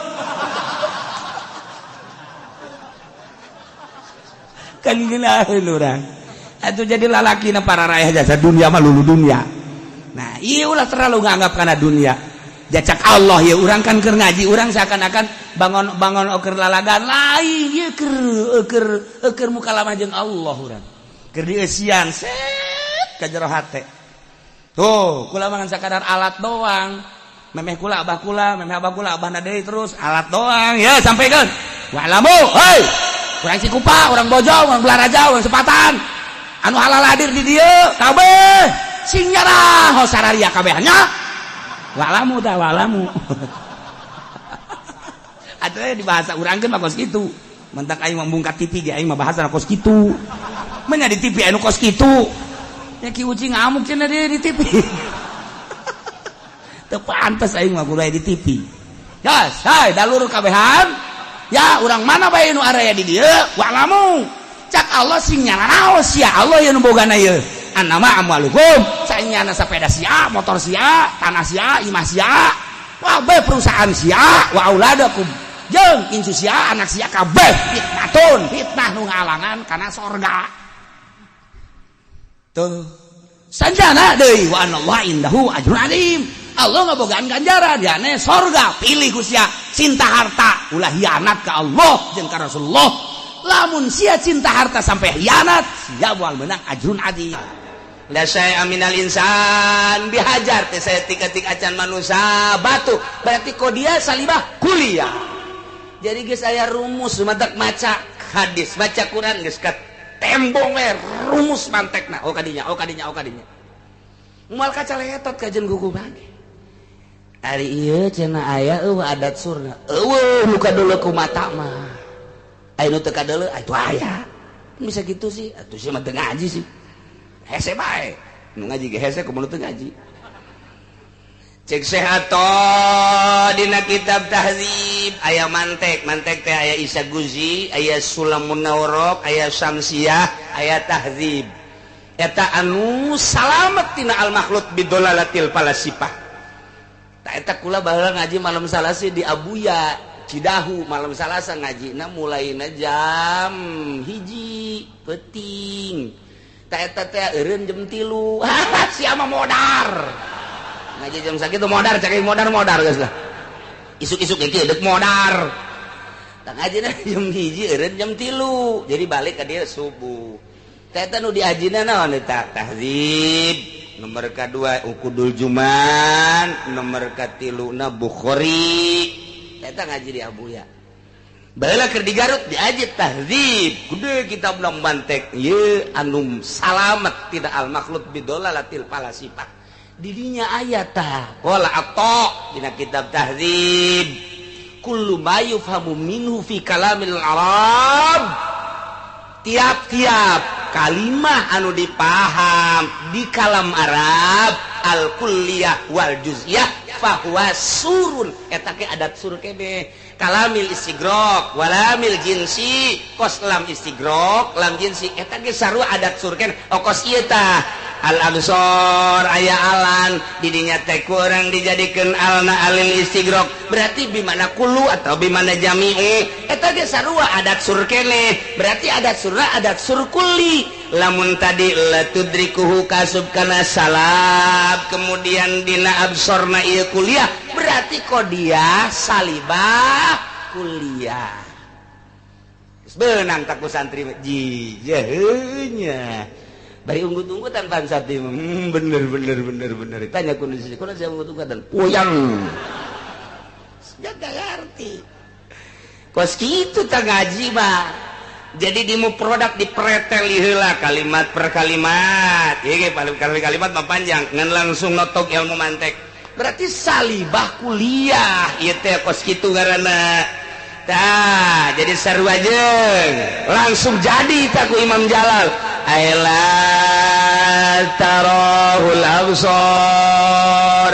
Kan ngeunaheun urang. Atuh jadi lalaki na para raya jasa dunia mah lulu dunia. Nah, ieu ulah terlalu nganggap kana dunia. Jacak Allah ya urang kan keur ngaji urang seakan-akan bangon-bangon oker lalagan lain ieu keur muka lama jeung Allah urang. Keur dieusian set ka jero hate. Tuh, kula mah sakadar alat doang. Memeh kula abah kula, memeh abah kula abahna deui terus alat doang. Ya sampaikan. Wa'lamu, hei. Urang Cikupa, urang Bojong, urang Balaraja, urang Sepatan. Anu halal hadir di dieu kabeh sing nyarah sararia kabehnya. Wa'lamu tah wa'lamu. Atuh di bahasa urang kan mah kos kitu. Mentak aing membungkak TV ge aing mah bahasa kos kitu. Menya di TV anu kos kitu. Ya Ki Uci ngamuk cenah di TV. Teu pantes aing mah kudu di TV. Ya, hai dalur kabehan. Ya urang mana bae nu araya di dieu? Wa'lamu. Cak Allah sing nyaranaos sia Allah ieu nu bogana ieu. Annama amwalukum sanyana sepeda sia, motor sia, tanah sia, imah sia, kabeh perusahaan sia, wa auladakum jeung incu sia, anak sia kabeh fitnatun, fitnah nu ngalangan kana sorga. Tuh. Sanjana deui wa anallahu indahu ajrun azim. Allah ngabogaan ganjaran yane sorga, pilih ku sia cinta harta ulah hianat ka Allah jeung ka Rasulullah. Lamun sia cinta harta sampai hianat, sia moal menang ajrun azim. La syai'a minal insan bihajar teh saya tik-tik acan manusia batu berarti kodia salibah kuliah. Jadi geus aya rumus matak maca hadis baca Quran geus ka tembong we rumus mantekna oh kadinya oh kadinya oh kadinya moal kacaletot kajen gugu bage. Ari ieu cenah aya eueuh adat surna eueuh nu kadeuleu ku mata mah aya nu teu kadeuleu atuh aya bisa gitu sih atuh sih mah teu ngaji sih hese bae nu ngaji ge hese kumaha teu ngaji. Cek sehato dina kitab tahdzib aya mantek mantek teh aya Isa Guzi aya Sulamun Nawrok aya Syamsiah aya tahdzib eta anu salamet tina al makhluk bidolalatil falasifah. Ta eta kula baheula ngaji malam Salasa di Abuya Cidahu malam Salasa ngajina mulaina jam 1 peuting. Ta eta teh eureun jam 3. Sia mah modar. Ngaji jam sakitu modar cek modar-modar geus lah. Isuk-isuk ge kieu deuk modar. Tah ngajina jam 1 eureun jam 3. Jadi balik ka dieu subuh. Ta eta nu diajina naon eta tahdzib. Nomor kadua Uqudul Juman, nomor katiluna Bukhari. Eta ngaji di Abuya. Baheula keur di Garut diaji tahdzib. Gede kitab mantek ieu anu salamet tidak al makhluk bidolalatil falasifah. Didinya aya tah. Qala Atha dina kitab tahdzib. Kullu ma yufhamu minhu fi kalamil Arab. Tiap-tiap kalimah anu dipaham di kalam Arab al kulliyah wal juz'iyah fahuwa surun eta ke adat sur kene kalamil istigrok walamil jinsi kos lam istigrok lam jinsi eta ge sarua adat sur kene oh kos ieu tah al absor aya alan didinya teh kurang dijadikeun alna alil istigrok berarti bimana kullu atau bimana jami'u eta ge sarua adat sur kene berarti adat surna adat sur kulli. Lamun tadi la tudrikuhu kasub kana salab kemudian dina absorna ieu kuliah berarti kodia salibah kuliah. Geus beunang tak ku santri jijeuhnya bari unggut-unggutan pan santri bener bener bener bener tanya kondisi kuno saya unggut-unggutan puyang jaga ngerti kos kitu tah ngaji mah. Jadi di produk dipreteli heula kalimat per kalimat ieu ge paling kalimat mah panjang ngan langsung notok ilmu mantek berarti salibah kuliah ieu teh kos kitu ngaranna tah. Jadi sarua jeung langsung jadi tah ku Imam Jalal aila tarahul absar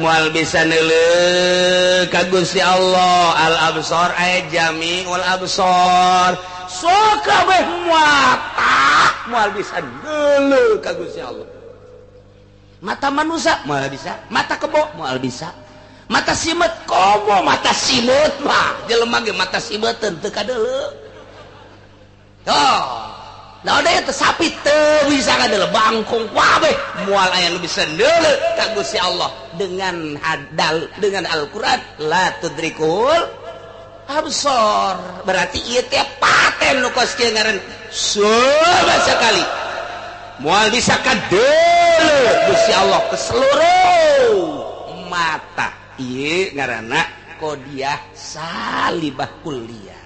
moal bisa neuleuh ka Gusti Allah al absar ay jamiul absar sok kabeh mata moal bisa neuleuh ka Gusti Allah. Mata manusia moal bisa, mata kebo moal bisa, mata simet komo mata simet mah jelema ge mata simeteun teu kadeuleu. Tuh. Nah, ada teh sapi teu bisa kadeuleu, bangkong kabeh moal aya nu bisa ndeuleu ka Gusti Allah dengan hadal dengan Al-Qur'an la tudrikul absor. Berarti ieu teh paten nu kos kieu ngaran coba sekali moal bisa kadeuleu Gusti Allah ke seluruh mata. Ieu ngaranna qodiyah salibah kulliyah.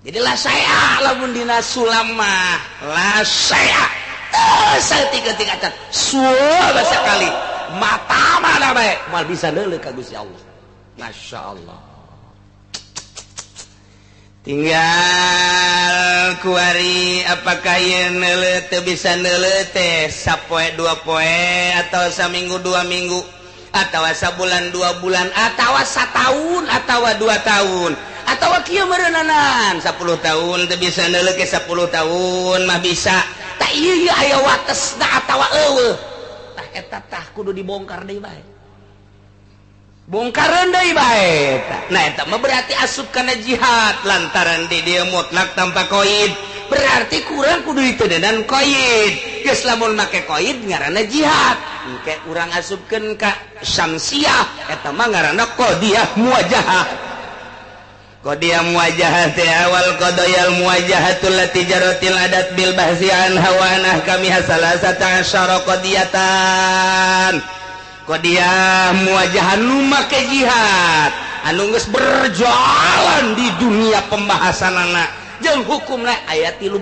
Jadi la saya lamun dina sulam mah la saya saeutik-eutik acan suaba sekali mata mana bae moal bisa deuleu ka Gusti Allah. Masya Allah. Tinggal kuari apakah ieu neuleuh teu bisa neuleuh teh sapoe dua poe atau saminggu 2 minggu atau sabulan 2 bulan atau satahun atau 2 tahun atau kieu meureuneunan 10 tahun teu bisa neuleuh ke 10 tahun mah bisa. Tah ieu aya watesna atawa eueuh. Tah eta tah kudu dibongkar deui bae. Bongkaran deui bae. Nah eta mah berarti asup kana jihad lantaran di dieu mutlak tanpa koid. Berarti kurang kudu ditedenan koid. Geus lamun make koid ngaranna jihad. Engke urang asupkeun ka syamsiah eta mah ngaranna qadiyah muwajahah. Qadiyah muwajahah teh awal qadayal muwajahatul lati jaratil adat bil bahsi an hawanah kami hasalasata asyara qadiyatan. Qadiyah muwajahah nu make jihad anu geus berjalan di dunia pembahasanana jeung hukumna aya 13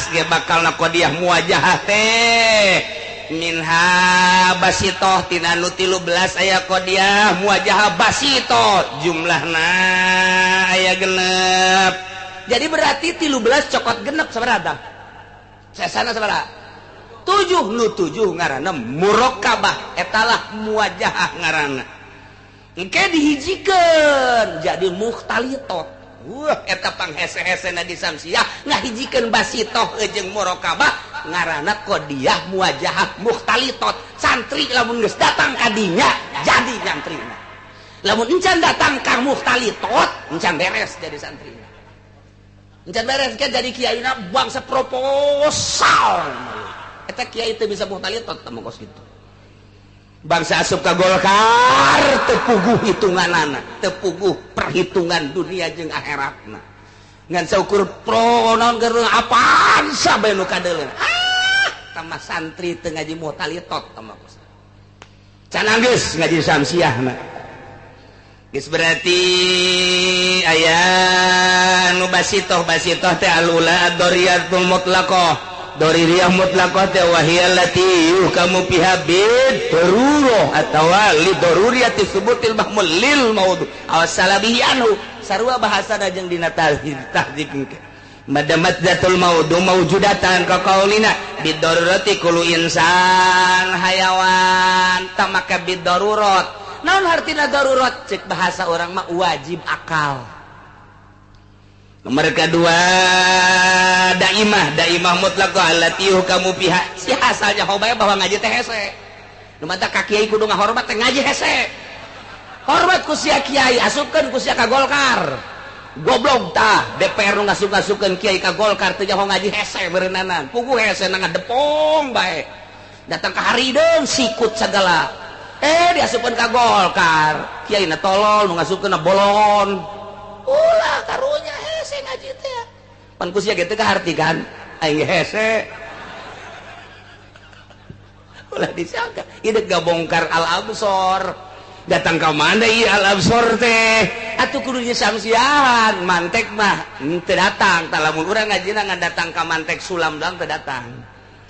ge bakalna qadiyah muwajahah teh minha basitoh tina nu 13 aya qadiyah muwajahah basitoh jumlahna aya genep. Jadi berarti 13 cokot genep sabaraha? Sesana sabaraha? 7 nu 7 ngaranna murokabah etalah muwajahah ngaranna. Engke dihijikeun jadi mukhtalitot. Wah eta panghese-hesena di samsiah ngahijikeun basitoh jeung murokabah ngaranna qadiyah muwajahah mukhtalitot. Santri lamun geus datang ka dinya jadi nyantrina. Lamun encan datang ka mukhtalitot encan beres jadi santrina. Encan beres kan jadi kiaina bangsa proposal. Eta kiai teu bisa mukhtalitot teh kos kitu. Bangsa asup ka Golkar teu puguh hitunganana, teu puguh perhitungan dunia jeung akhiratna. Ngan saukur pro naon keur apaan sabae nu kadeuleun. Ah, tambah santri teu ngaji mukhtalitot teh kos. Can geus ngaji samsiahna. Geus berarti aya nu basitoh basitoh teh alula ad-doriyatul mutlaqah. Doririyah mutlaqah teh wahiyal lati yuhkamu fiha bid darurah atawa li daruriyati subutil mahmul lil maudhu aw salabihi anhu. Sarua bahasana jeung dina tahdzib engke. Madamat zatul maudhu mawjudatan ka qaulina bid darurati kullu insan hayawan tamaka bid darurat. Naon hartina darurat? Cek bahasa orang mah wajib akal. Nomor kedua daimah, daimah mutlaqah allati yuhkamu fiha. Si asalnya hobae bahwa ngaji teh hese. Nu mata ka kiai kudu ngahormat teh ngaji hese. Hormat ku sia kiai, asupkeun ku sia ka Golkar. Goblok tah DPR nu ngasup-ngasupkeun kiai ka Golkar teu nyaho ngaji hese beureunana. Puguh hese na ngadepong bae. Datang ka harideung sikut sagala. Diasupkeun ka Golkar. Kiai na tolol nu ngasupkeun na bolon. Ulah karunya hese ngaji teh. Pan ku sia ge teu kaharti kan? Aing hese. Ulah disangka ieu gabongkar al-absor. Datang ka mana ieu al-absor teh? Atuh kudu samsiahan, mantek mah teu datang. Tah lamun urang ngajina ngan datang ka mantek sulam doang teu datang.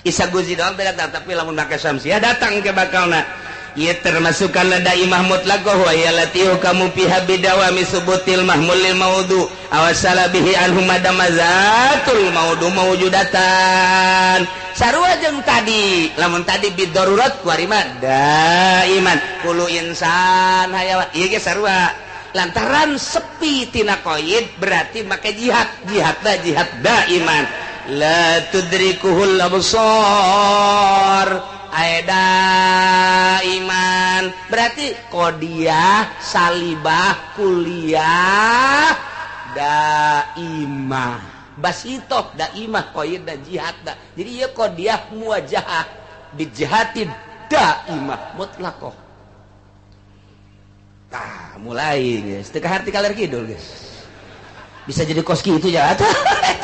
Isa Guzi doang teu datang, tapi lamun make samsiah datang ke bakalna. Ieu termasuk kana daimah mutlaqah wa allati yuhkamu fiha bidawami subutil mahmul lil maudhu aw salabihi anhu madamazatul maudhu mawjudatan. Sarua jeung tadi, lamun tadi bidarurat kuari mah daiman kullu insan hayawan. Ieu ge sarua. Lantaran sepi tina qaid berarti make jihad, jihadna jihad daiman. La tudrikuhul absar. Aeda iman berarti qodiyah salibah kuliah daimah basitoh daimah qaida jihad da. Jadi ieu qodiyah muwajahah bijihati daimah mutlaqah. Tah mulai geus teu kaharti kaler kidul geus. Bisa jadi kos kitu ya eta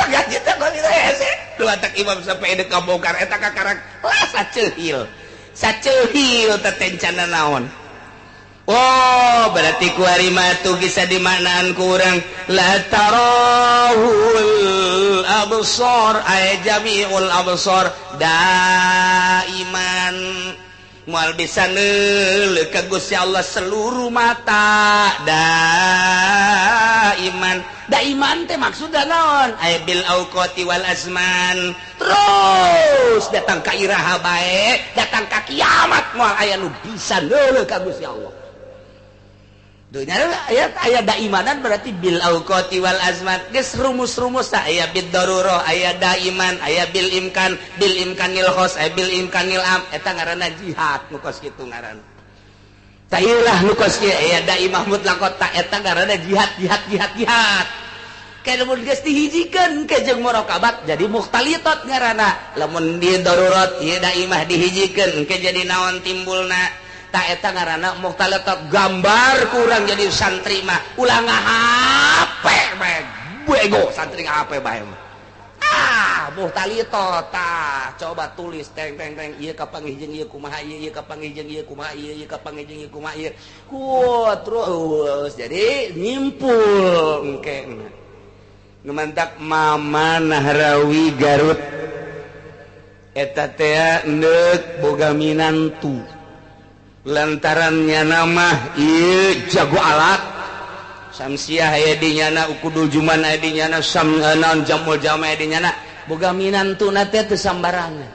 gaji teh kos kitu hese. Dua tak imam sampai deuk kabongkar eta kakarak lah saceuhil. Saceuhil teh tencana naon. Oh, berarti kuari mah tuh bisa dimaknaan kurang la tarahul absar ay jami'ul absar daiman moal bisa neuleuh ka Gusti Allah seluruh mata daiman. Daiman teh maksudna naon? Ay bil auqati wal azman. Terus datang ka iraha bae, datang ka kiamat moal aya nu bisa neuleuh ka Gusti Allah. Dunya aya aya daimanan berarti bil auqati wal azman. Geus rumus-rumus aya bid darurah, aya daiman, aya bil imkan, bil imkanil khos, aya bil imkanil am. Eta ngaranna jihad nu kos kitu ngaranna. Tailah nu kos kieu aya daimah mutlaqah ta eta ngaranna jihad jihad jihad jihad. Kayak lamun geus dihijikeun ke jeung murakabat jadi mukhtalitat ngaranna. Lamun di darurat ieu daimah dihijikeun ke jadi naon timbulna. Ta eta ngaranna mukhtalitat gambar kurang jadi santri mah ulah ngahape bae bego santri ngahape bae mah. Ah mukhtalitat tah coba tulis teng teng teng ieu kapanggih jeung ieu kumaha ieu ieu kapanggih jeung ieu kumaha ieu ieu kapanggih jeung ieu kumaha ieu ku terus jadi nyimpul engke nu mantak Mama Nahrawi Garut eta teh neuk boga minantu lantarannya nama ieu jago alat Samsiah aya di nyana Ukudul Juman aya di nyana sam naon Jamul Jama aya di nyana boga minantuna teh teu sambarangan.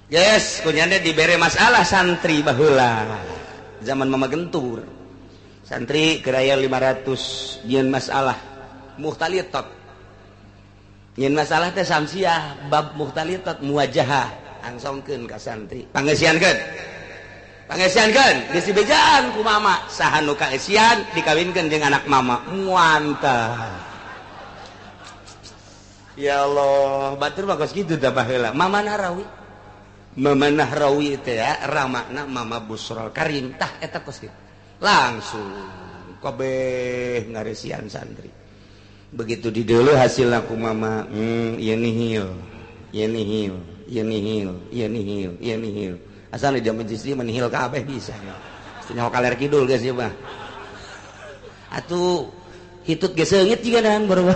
Yes, kunyana dibere masalah santri baheula zaman Mama Gentur. Santri keraya 500 nyeun masalah mukhtalitat. Nyeun masalah teh Samsiah bab mukhtalitat muwajahah angsongkeun ka santri. Pangeusiankeun. Pangeusiankeun geus dibejaan ku mama saha nu kaeusian dikawinkeun jeung anak mama muantah. Ya Allah, batur mah kos kitu tah baheula. Mama Nahrawi. Mama Nahrawi teh ya ramana Mama Busrol Karim tah eta kos kitu. Langsung kabeh ngaresian santri. Begitu dideuleuh hasilna ku mama, ieu nihil, ieu nihil, ieu nihil, ieu nihil, ieu nihil. Asal di jaman istri menihil kabeh bisa. Nyaho kaler kidul geus ieu mah. Atuh hitut geus seungit jiga dan baru.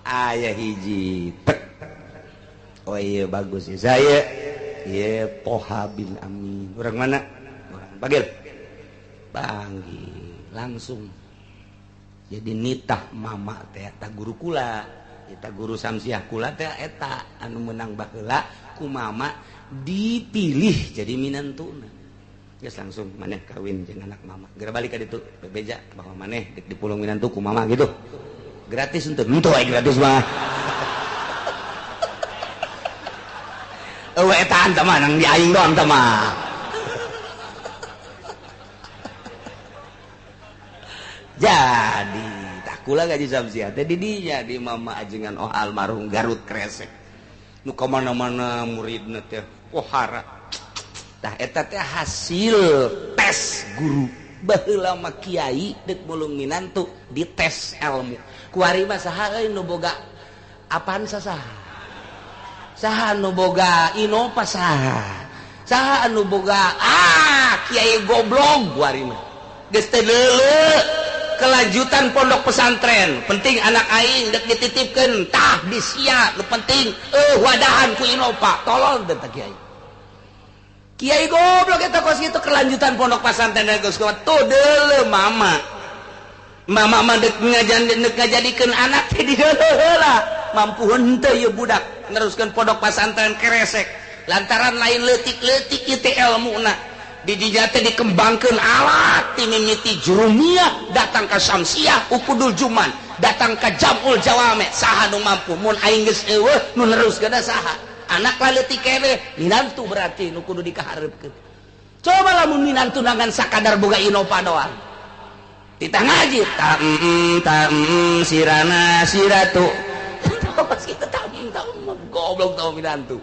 Aya hiji tek. Oh iya bagus ya. Saya ieu Toha bin Amin. Urang mana? Urang panggil. Panggil langsung. Jadi nitah mama teh eta guru kula, eta guru Samsiah kula teh eta anu menang baheula ku mama dipilih jadi minantuna. Geus langsung maneh kawin jeung anak mama. Geura balik ka ditu bebeja bahwa maneh dek dipulung minantu ku mama gitu. Gratis henteu? Henteu aya gratis mah. Eueuh eta teh mah nang di aing doang teh mah. Jadi tah kula gaji Samsiah teh di dinya di mama ajengan oh almarhum Garut Kresek. Nu ka mana-mana muridna teh pohara. Tah eta teh hasil tes guru. Baheula mah kiai deuk mulung minantu dites ilmu. Kuari mah saha euy nu boga apaan saha? Saha nu boga Innova saha? Saha anu boga ah kiai goblok kuari mah. Geus teu leuleuk kelanjutan pondok pesantren penting anak aing dek dititipkeun tah disia nu penting wadahan ku Innova tolol teh kiai. Kiai goblok eta kos kitu kelanjutan pondok pesantren geus tuh deuleu mama. Mama mah dek ngajadikeun anak teh dideuleu heula mampu henteu ieu budak neruskeun pondok pesantren Kresek lantaran lain leutik-leutik ieu teh elmuna. Di dinya teh dikembangkeun alat ti mimiti Jurumiyah datang ka Samsiah Ukudul Juman datang ka Jamul Jawame saha nu mampu mun aing geus eueuh nu neruskeun saha. Anak laleutik keneh minantu berarti nu kudu dikaharepkeun. Coba lamun minantu ngan sakadar boga Innova doang. Titah ngaji ta ta sirana siratu. Pas kitu ta ta goblok tau minantu.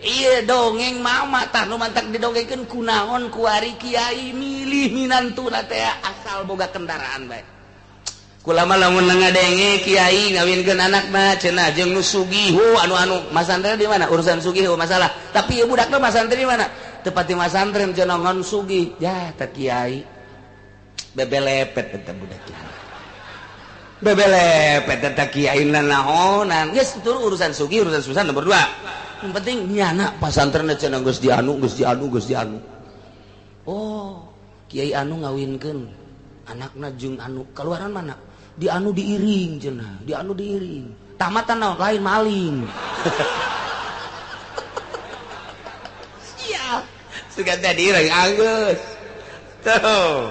Iya dongeng mama tah nu mantak didongengkeun kunaon kuari kiai milih minantuna teh asal boga kendaraan bae. Kulama lamun ngadenge kiai ngawinkeun anakna cenah jeung nu sugih anu-anu masantren di mana urusan sugih masalah tapi ieu budakna masantren di mana teu pati masantren cenah ngan sugih ya teh kiai bebelepet eta budak kiai bebelepet eta kiai nanaonan geus itu urusan sugih urusan susah nomor 2 yang penting nyana pasantren cenah geus dianu geus dianu geus dianu oh kiai anu ngawinkeun anakna jeung anu keluaran mana di anu diiring cenah di anu diiring tamatan naon lain maling siap suka teh diiring anggeus tuh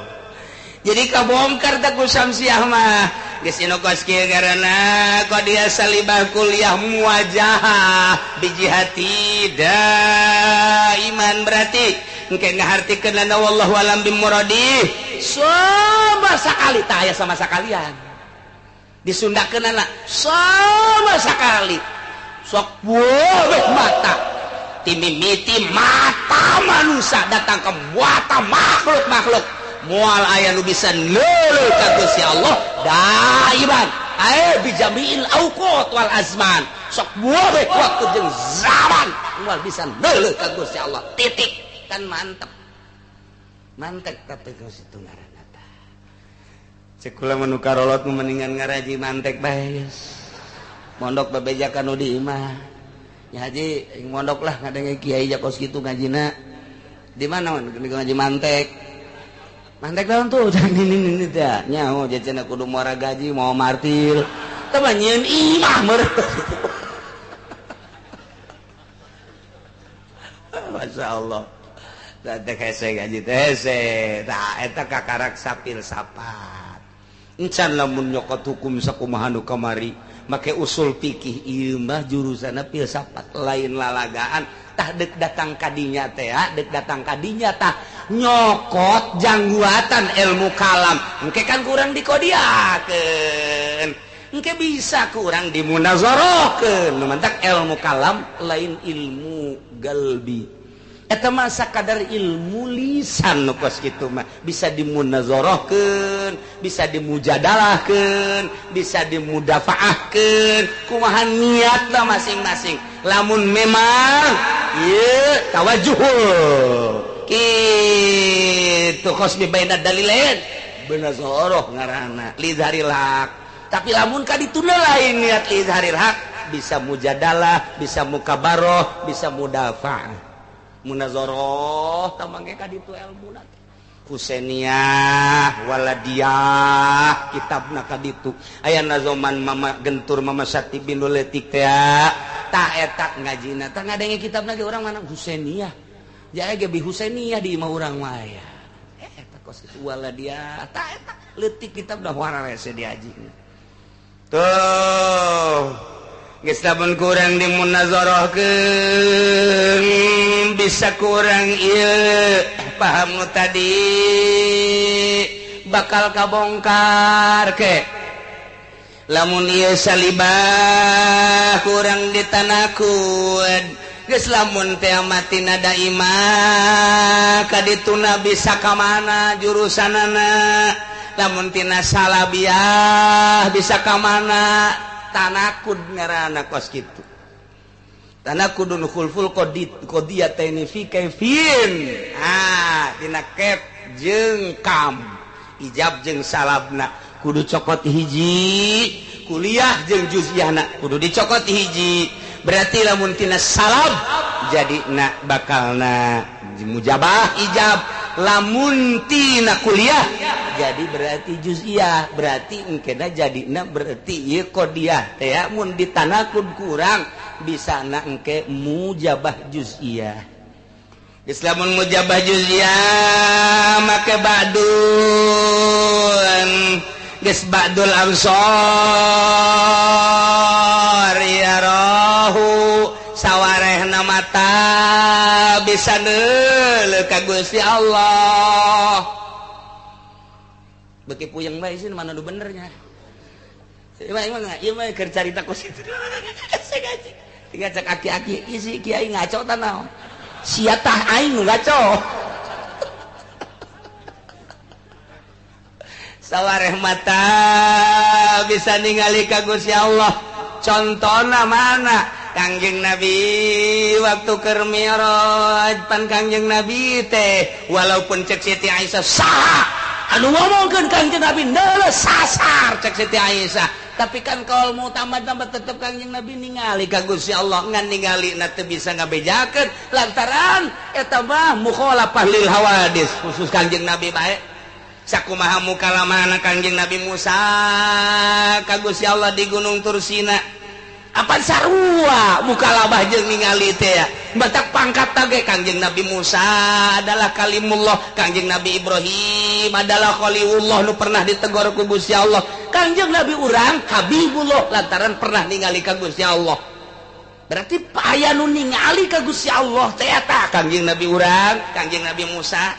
jadi kabongkar teh ku Syamsiah mah geus inu kos kieu ngaranna qadiyah salibah kuliah muwajahah bijihati daiman berarti engke ngahartikeun wallahu alam bimuradi sama sakali tah aya sama sakalian disundakeunana sama sakali sok bueuh mata timimiti mata manusia datang ke mata makhluk-makhluk moal aya nu bisa neuleuh ka Gusti Allah daiman ae bijamiil auqat wal azman sok bueuh waktu jeung zaman moal bisa neuleuh ka Gusti Allah titik kan mantep mantep tapi geus itu ngaranna tah cek kula mah nu karolot mendingan ngaraji mantek bae geus mondok bebejakan nu di imah nya haji mondok lah ngadenge kiai kos kitu ngajina di mana ngaji mantek mantek daun tuh jangan ini teh nyaho cenah kudu muara gaji mau martir teh mah nyieun imah meureun masyaallah teh hese gaji teh hese tah eta kakarak sapil sapat encan lamun nyokot hukum sakumaha nu kamari make usul fikih ieu mah jurusanna filsafat lain lalagaan tah deuk datang kadinya teh deuk datang kadinya tah nyokot jangguatan ilmu kalam engke kan kurang dikodiakeun engke bisa kurang dimunazarahkeun nu mantak ilmu kalam lain ilmu galbi eta mah sakadar ilmu lisan nu kos kitu mah bisa dimunazarahkeun bisa dimujadalahkeun bisa dimudafaahkeun kumaha niatna masing-masing lamun memang ieu tawajuh kitu khosmi baina dalilain munazarah ngaranna lidharil haq tapi lamun ka dituna lain niat lidharil haq bisa mujadalah bisa mukabaroh bisa mudafaah munazarah tamangke ka ditu ilmuna Husainiyah waladiyah kitabna ka ditu aya nazoman mama gentur mama Sati bin Letik teh tah eta ngajina tah ngadenge kitabna ge urang mana Husainiyah jae ge bi Husainiyah di imah urang mah aya eta kos kitu waladiyah tah eta leutik kitabna wararese diaji tuh geus lamun kurang dimunazarahkeun bisa kurang ieu paham nu tadi bakal kabongkar ke lamun ieu salibah kurang ditanakud geus lamun teh mati nada imah kadituna bisa ka mana jurusanana lamun tina salabiah bisa ka mana tanakud ngaranna kos kitu tanakudun khulful qadiyataini fi kaifin ah tina kef jeung kam ijab jeung salabna kudu cokot hiji kuliah jeung juz'iyahna kudu dicokot hiji berarti lamun tina salab jadi na bakalna mujabah ijab lamun tina kuliah jadi berarti juz'iyah berarti engkena jadina berarti ieu qadiyah teh mun ditanakud kurang bisa na engke mujabah juz'iyah geus lamun mujabah juz'iyah make ba'dun geus ba'dul amsor ya rohu mata bisa neuleuh ka Gusti Allah. Beki puyeng bae sih mana nu benernya. Emang ieu mah keur carita kos kitu. Tinggal cek aki-aki isi kiai ngaco ta naon. Sia tah aing nu ngaco. Sawareh mata bisa ningali ka Gusti Allah. Contona mana? Kangjeng Nabi waktu keur mi'raj pan Kangjeng Nabi teh walaupun cek Siti Aisyah saha anu ngomongkeun Kangjeng Nabi neuleuh sasar cek Siti Aisyah. Tapi kan kalau mau tambah-tambah tetep Kangjeng Nabi ningali ka Gusti Allah ngan ningali na teu bisa ngabejakeun lantaran eta mah mukhalafah lil hawadis khusus Kangjeng Nabi bae. Sakumaha mukalamana Kangjeng Nabi Musa ka Gusti Allah di Gunung Tursina. Apan sarua mukalabah jeung ningali teh batak pangkat tage Kangjeng Nabi Musa adalah kalimullah, Kangjeng Nabi Ibrahim adalah khalilullah nu pernah ditegor ku Gusti Allah. Kangjeng Nabi urang Habibullah lantaran pernah ningali ka Gusti Allah. Berarti aya nu ningali ka Gusti Allah teh eta Kangjeng Nabi urang, Kangjeng Nabi Musa.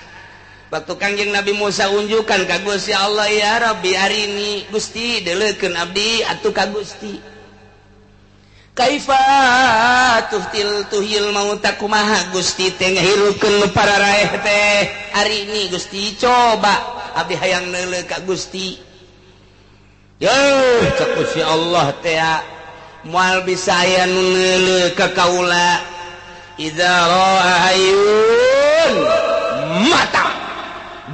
Waktu Kangjeng Nabi Musa unjukan ka Gusti Allah, ya Rabbi arini Gusti deuleukeun abdi atuh ka Gusti. Kaifa tuhtil tuhil mauta kumaha Gusti teh ngahirupkeun para raeh teh arini Gusti coba abdi hayang neuleuh ka Gusti. Yeuh cek Gusti Allah teh moal bisa aya nu neuleuh ka kaula idza ra'a hayyun mata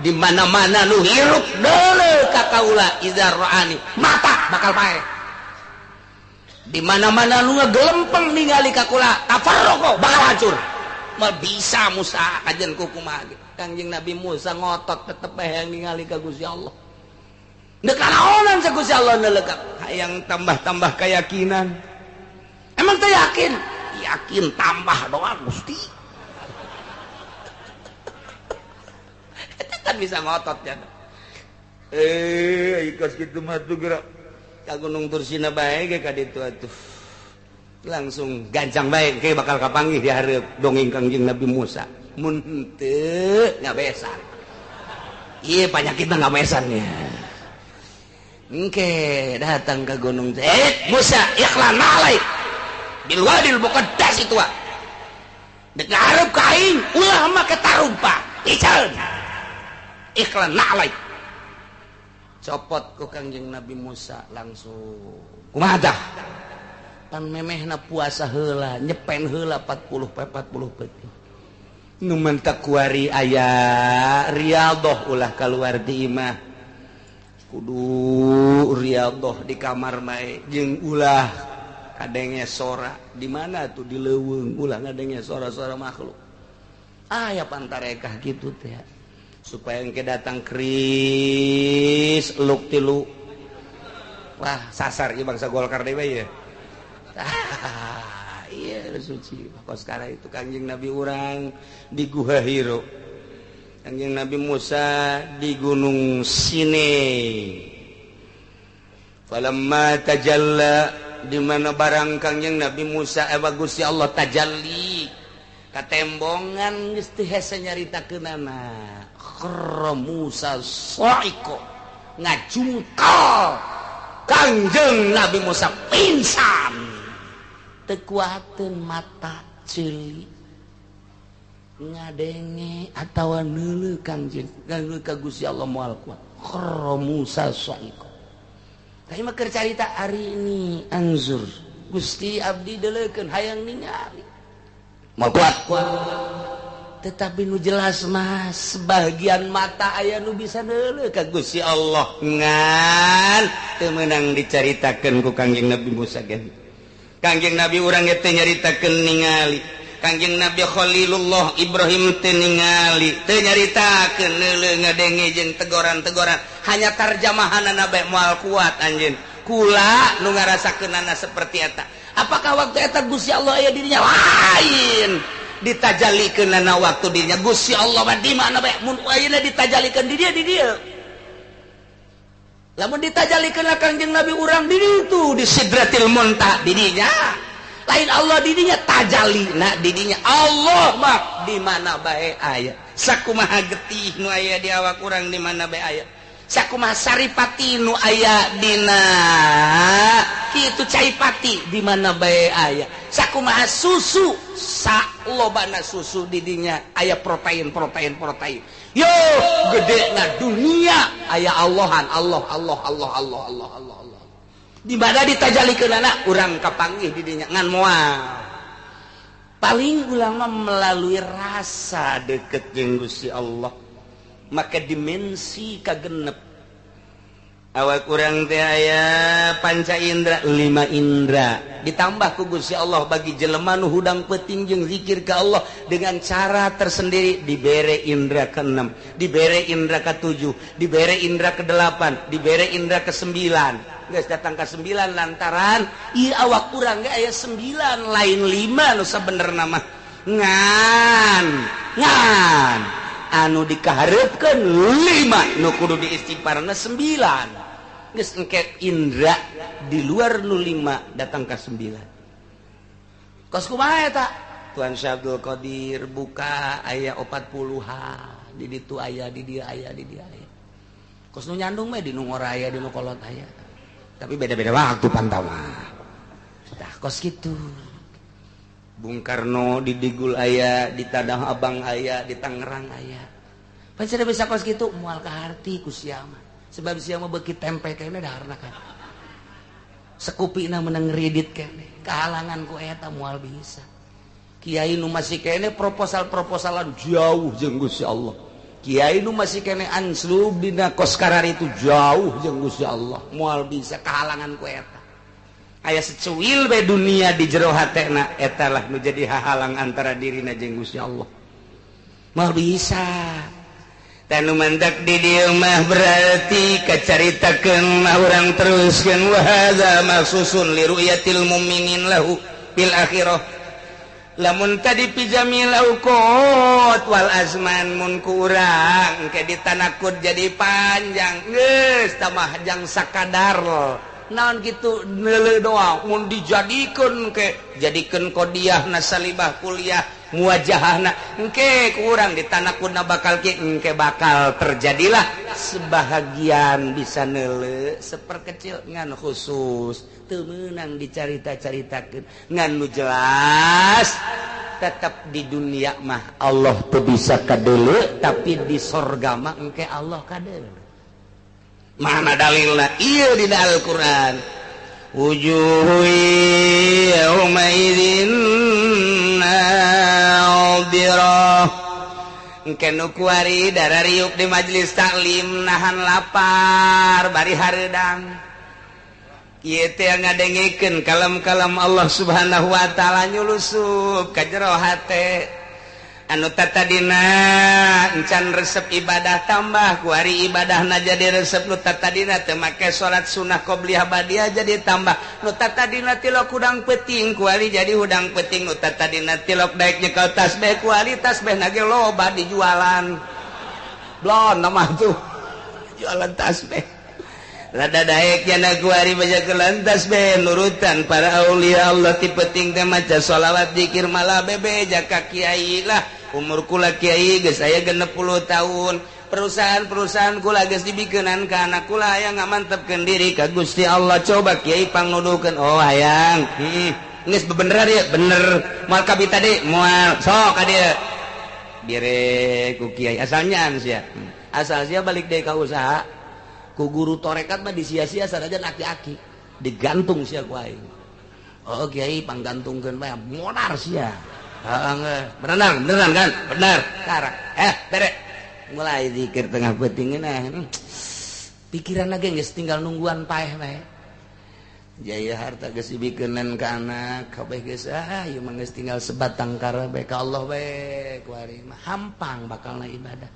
di mana-mana nu hirup deuleuh ka kaula idza ra'ani mata bakal paeh. Di mana-mana nu ngagelempeng ningali ka kula tafarraqo bakal hancur. Moal bisa Musa kajen ku kumaha ge. Kangjeng Nabi Musa ngotot tetep hayang ningali ka Gusti Allah. Deuk kanaonan sa Gusti Allah neuleuh hayang tambah-tambah keyakinan. Emang teu yakin? Yakin tambah doa Gusti. Eta kan bisa ngotot ya. Ikas kitu mah tuh gerak. Ka Gunung Tursina bae ge ka ditu atuh. Langsung gancang bae ke bakal kapanggih di hareup dongeng Kangjeng Nabi Musa. Mun henteu ngabesan. Ieu panyakitna ngabesan ya. Engke datang ke gunung Musa ikhlan alaik bil wadil muqaddas itu wa. Dek ngarep ka aing ulah make tarumpa. Iceun. Ikhlan alaik. Copot ku Kangjeng Nabi Musa langsung. Kumaha tah? Pan memehna puasa heula, nyepen heula 40 peuting. Nu mentak kuari aya riyadhah ulah kaluar di imah. Kudu riyadhah di kamar bae jeung ulah kadenge sora. Di mana tuh di leuweung ulah ngadenge sora-sora makhluk. Aya pantarekah kitu teh. Supaya engke datang kris luk tilu. Wah, sasar ieu bangsa Golkar deui ya. Iya suci. Kos sekarang itu Kangjeng Nabi urang di Guha Hiro. Kangjeng Nabi Musa di Gunung Sinai. Falamma tajalla di mana barang Kangjeng Nabi Musa Gusti Allah tajalli katembongan geus teu hese nyaritakeunana. Kharra Musa sa'iqa ngajungkal Kangjeng Nabi Musa pingsan teu kuateun mata ceuli ngadenge atawa neuleuh Kangjeng neuleuh ka Gusti Allah moal kuat. Kharra Musa sa'iqa. Tah mah keur carita ari ini anzur Gusti abdi deuleukeun hayang ningali moal kuat. Tetapi nu jelas mah sebagian mata aya nu bisa neuleuh ka Gusti Allah ngan teu meunang dicaritakeun ku Kangjeng Nabi Musa ge. Kangjeng Nabi urang ge teu nyaritakeun ningali. Kangjeng Nabi Khalilullah Ibrahim teu ningali, teu nyaritakeun neuleuh ngadenge jeung tegoran-tegoran, hanya tarjamahanana bae moal kuat anjeun. Kula nu ngarasakeunana seperti eta. Apakah waktu eta Gusti Allah aya dirinya lain? Ditajalikeunana waktu dirinya Gusti Allah mah di mana bae mun ayeuna ditajalikeun di dieu di dieu. Lamun ditajalikeun Kangjeng Nabi urang di ditu di Sidratil Muntaha di dinya. Lain Allah didinya tajalina didinya Allah mah di mana bae aya. Sakumaha getih nu aya di awak urang di mana bae aya. Sakumaha saripati nu aya dina kitu caipati di mana bae aya. Sakumaha susu salobana susu didinya aya protein protein protein. Yo gede na dunia aya Allahan Allah Allah Allah Allah Allah Allah Allah. Di mana ditajalikeun urang kapanggih didinya ngan moal. Paling ulama melalui rasa deket jeung Gusti Allah maka dimensi kagenep awak urang teh aya panca indra lima indra ditambah ku Gusti Allah bagi jelema nu hudang peuting jeung zikir ka Allah dengan cara tersendiri dibere indra ke-6, dibere indra ke-7, dibere indra ke-8, dibere indra ke-9. Geus datang ke 9 lantaran ieu awak urang ge aya 9 lain 5 nu sabenerna mah. Ngan ngan anu dikahareupkeun 5 nu kudu diistighfarna 9. Geus engke indra di luar nu 5 datang ke 9. Kos kumaha eta? Tuan Syekh Abdul Qadir buka aya 40-an di ditu aya di dieu aya di dieu aya. Kos nu nyandung mah di nu ngora aya di nu kolot aya. Tapi beda-beda waktu pantauan. Tah kos kitu. Bung Karno di Digul aya, di Tanah Abang aya, di Tangerang aya. Pan cenah bisa kos kitu moal kaharti ku sia mah. Sebab sia mah beuki tempe kene daharna kan. Sekupina menang ngredit kene. Kahalangan ku eta moal bisa. Kiai nu masih kene proposal-proposalan jauh jeung Gusti Allah. Kiai nu masih kene anslub dina kos karar itu jauh jeung Gusti Allah. Moal bisa kahalangan ku eta. Aya secuil bae dunia di jero hatena eta lah nu jadi hahalang antara dirina jeung Gusti Allah. Moal bisa. Tanu mantak di dieu mah berarti kacaritakeun mah urang teruskeun wa hadza maksusun li ru'yatil mu'minin lahu fil akhirah. Lamun tadi pijamil auqat wal azman mun ku urang engke ditanakut jadi panjang geus tamah jang sakadar naon kitu neuleuh doa mun dijadikeun ke jadikeun qodiahna salibah kuliah muwajahahna engke ku urang ditanakutna bakal ki engke bakal terjadilah sebahagian bisa neuleuh seperkecil ngan khusus teu meunang dicarita-caritakeun ngan nu jelas tetap di dunia mah Allah teu bisa kadeuleu tapi di sorga mah engke Allah kadeuleu. Mana dalilna? Ieu di Al-Qur'an. Wujuhu yauma idzin nadhirah. Engke nu kuari darariuk di majelis taklim nahan lapar bari hareudang. Ieu teh ngadengekeun kalam-kalam Allah Subhanahu wa taala nyulusup ka jero hate. Anu tatadina encan resep ibadah tambah kuari ibadahna jadi resep, nu tatadina teu make salat sunah qobliyah badiah jadi tambah, nu tatadina tilok hudang peuting kuari jadi hudang peuting, nu tatadina tilok daek nyekel tasbih kuari tasbihna ge loba dijualan. Blon mah tuh jualan tasbih. Rada daek jana kuari baca kelantas be nurutan para aulia Allah ti peuting teh maca sholawat zikir malah bebe jaka kiai lah. Umur kula kiai geus aya 60 tahun. Perusahaan-perusahaan kula geus dibikeunan ka anak kula hayang ngamantepkeun diri ka Gusti Allah. Coba kiai pangnuduhkeun, oh hayang. Heeh. Geus bebener ya, bener. Moal kabita deui, moal. Sok ka dieu. Dire ku kiai asalnya sia. Asal sia balik deui ka usaha. Ku guru torekat mah disia-sia sanajan aki-aki. Digantung sia ku aing. Oh kiai panggantungkeun bae modar sia. Heeh, berenang, beneran kan? Bener. Karak. Bere. Mulai zikir tengah peuting nah. Pikiran lagi geus tinggal nungguan paeh bae. Jaya harta geus dibikeunan ka anak, kabeh geus ah ieu mah geus tinggal sebatang kara bae ka Allah bae kuari mah hampang bakalna ibadah.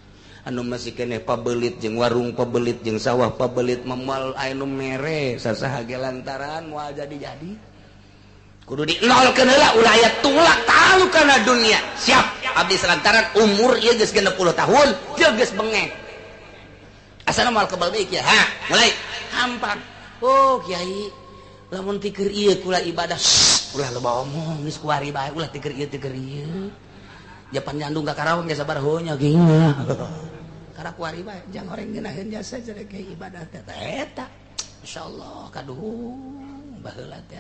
Anu masih keneh pabelit jeung warung pabelit jeung sawah pabelit moal anu mere sasaha ge lantaran moal jadi-jadi. Kudu dinolkeun heula ulah aya tulak talu kana dunia. Siap abdi lantaran umur ieu geus 60 tahun jeung geus bengek. Asana moal kebal deui kieu. Ha, mulai hampang. Oh kiai, lamun tikeur ieu kula ibadah Ulah loba omong geus kuari bae ulah teu ieu teu ieu. Japan nyandung ka Karawang ge sabar heunya geuing. Karena kuari bae jang horeng ngeunaheun jasa jadi ibadah teh eta. Insyaallah kaduhung baheula teh.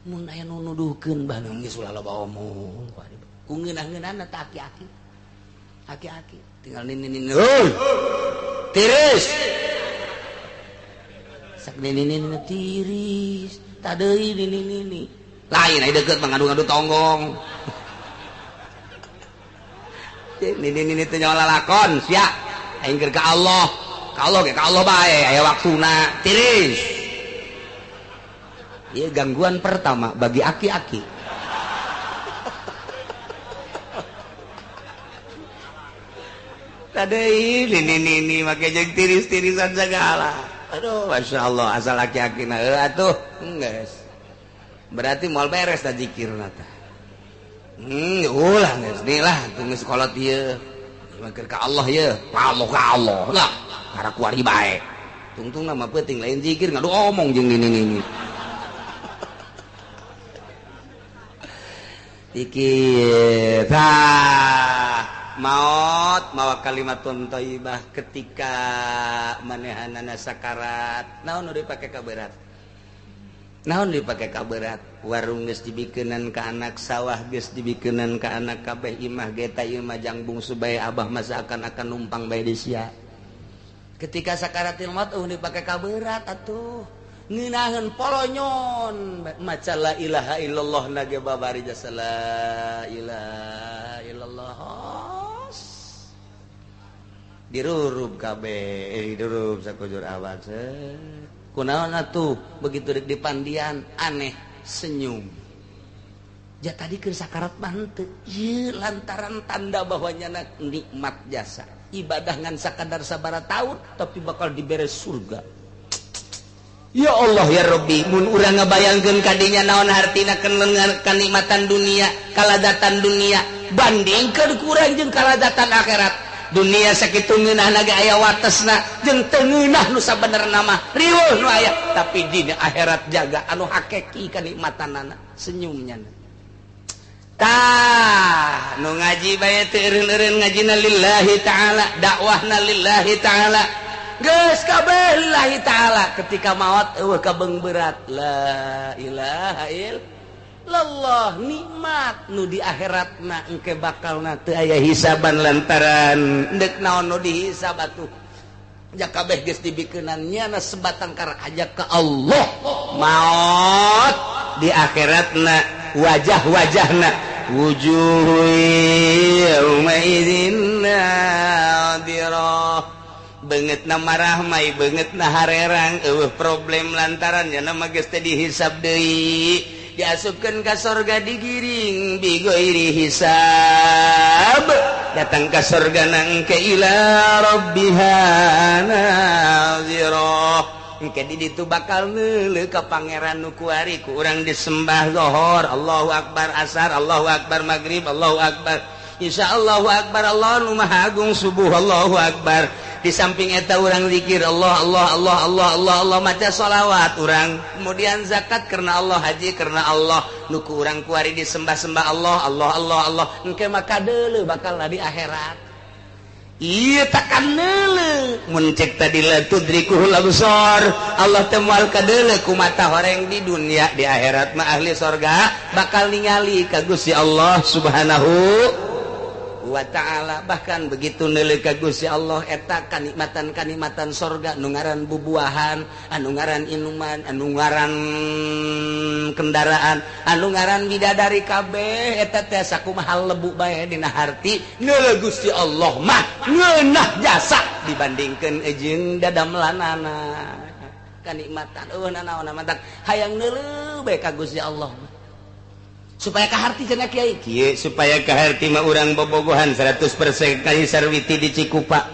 Mun aya nu nuduhkeun bah geus ulah loba omong kuari. Ku ngeunah-ngeunahna teh aki-aki. Aki-aki tinggal nini-nini. Heuy. Tiris. Sak nini-nini tiris. Tadeui nini-nini. Lain aya deukeut mah ngadu-ngadu tonggong. Nini-nini teh nyawa lalakon sia. Aing keur ka Allah. Ka Allah ge ka Allah bae aya waktuna. Tiris. Ieu gangguan pertama bagi aki-aki. Tadei nini-nini make jeung tiris-tirisan segala. Aduh, Masya Allah, asal aki-aki na atuh, geus. Berarti moal beres da zikirna tah. Ulah geus deui lah, geus kolot ieu. Keur ka Allah ieu, Allah ka Allah lah, karek kuari bae. Tungtungna mah peuting lain zikir ngadu omong jeung nini-nini. Zikir. Tah. Maot mawa kalimatun thayyibah ketika manehanana sakarat naon nu dipake kaberat naon dipake kaberat warung geus dibikeunan ka anak sawah geus dibikeunan ka anak kabeh imah ge ta ieu mah jang bungsu bae abah masa akan numpang bae di sia ketika sakaratil maut eueuh dipake kaberat atuh ngeunaheun polonyon maca la ilaha illallah na ge babari jasa la ilaha illallah dirurub kabeh dirurub sakujur awak kunaon atuh begitu rek dipandian aneh senyum ja tadi keur sakarat mah henteu ieu lantaran tanda bahwa nyana nikmat jasa ibadah ngan sakadar sabaraha taun tapi bakal dibere surga. Ya Allah ya Rabbi mun urang ngabayangkeun kadinya naon hartina kenikmatan dunia kaladatan dunia bandingkeun kurang jeung kaladatan akhirat. Dunia sakitu ngeunahna ge aya watesna jeung teu ngeunah nu sabenerna mah riweuh nu aya tapi dina akhirat jaga anu hakiki kanikmatanana senyumnya tah nu ngaji bae teu eureun-eureun ngajina lillahi ta'ala dakwahna lillahi ta'ala geus kabeh lillahi ta'ala ketika maot eueuh kabeung berat la ilaha illallah nikmat nu di akhiratna engke bakalna teu aya hisaban lantaran deuk naon nu dihisab atuh ja kabeh geus dibikeunan nyana sebatang kara aja ka Allah maot di akhiratna wajah-wajahna wujuhu yauma idzin nadirah beungeutna marahmai beungeutna harerang eueuh problem lantaran nyana mah geus teu dihisab deui diasupkeun ka sorga digiring bighairi hisab datang ka sorga nang ke ila rabbiha nazirah engke di ditu bakal neuleuh ka pangeran nu kuari ku urang disembah zuhur Allahu akbar asar Allahu akbar maghrib Allahu akbar insya Allahu akbar Allah nu maha agung subuh Allahu akbar. Di samping eta urang zikir Allah Allah Allah Allah Allah Allah maca sholawat urang kemudian zakat karena Allah haji karena Allah nu ku urang kuari disembah-sembah Allah Allah Allah Allah engke maka deuleuh bakal di akhirat ieu takan deuleuh mun cek tadi la tudrikuhul absar Allah teh moal kadeuleuh ku mata horeng di dunia di akhirat mah ahli sorga bakal ningali ka Gusti Allah subhanahu wa ta'ala. Bahkan begitu neuleuh ka Gusti Allah eta kanikmatan-kanikmatan sorga nu ngaran bubuahan anu ngaran inuman anu ngaran kendaraan anu ngaran bidadari kabeh eta teh sakumaha lebu bae dina harti neuleuh Gusti Allah mah ngeunah jasa dibandingkeun jeung dadamlanana kanikmatan eueuh nanaon mantak hayang neuleuh bae ka Gusti Allah supaya kaharti cenah kiai kieu supaya kaharti mah urang bobogohan 100% ka Sarwiti di Cikupa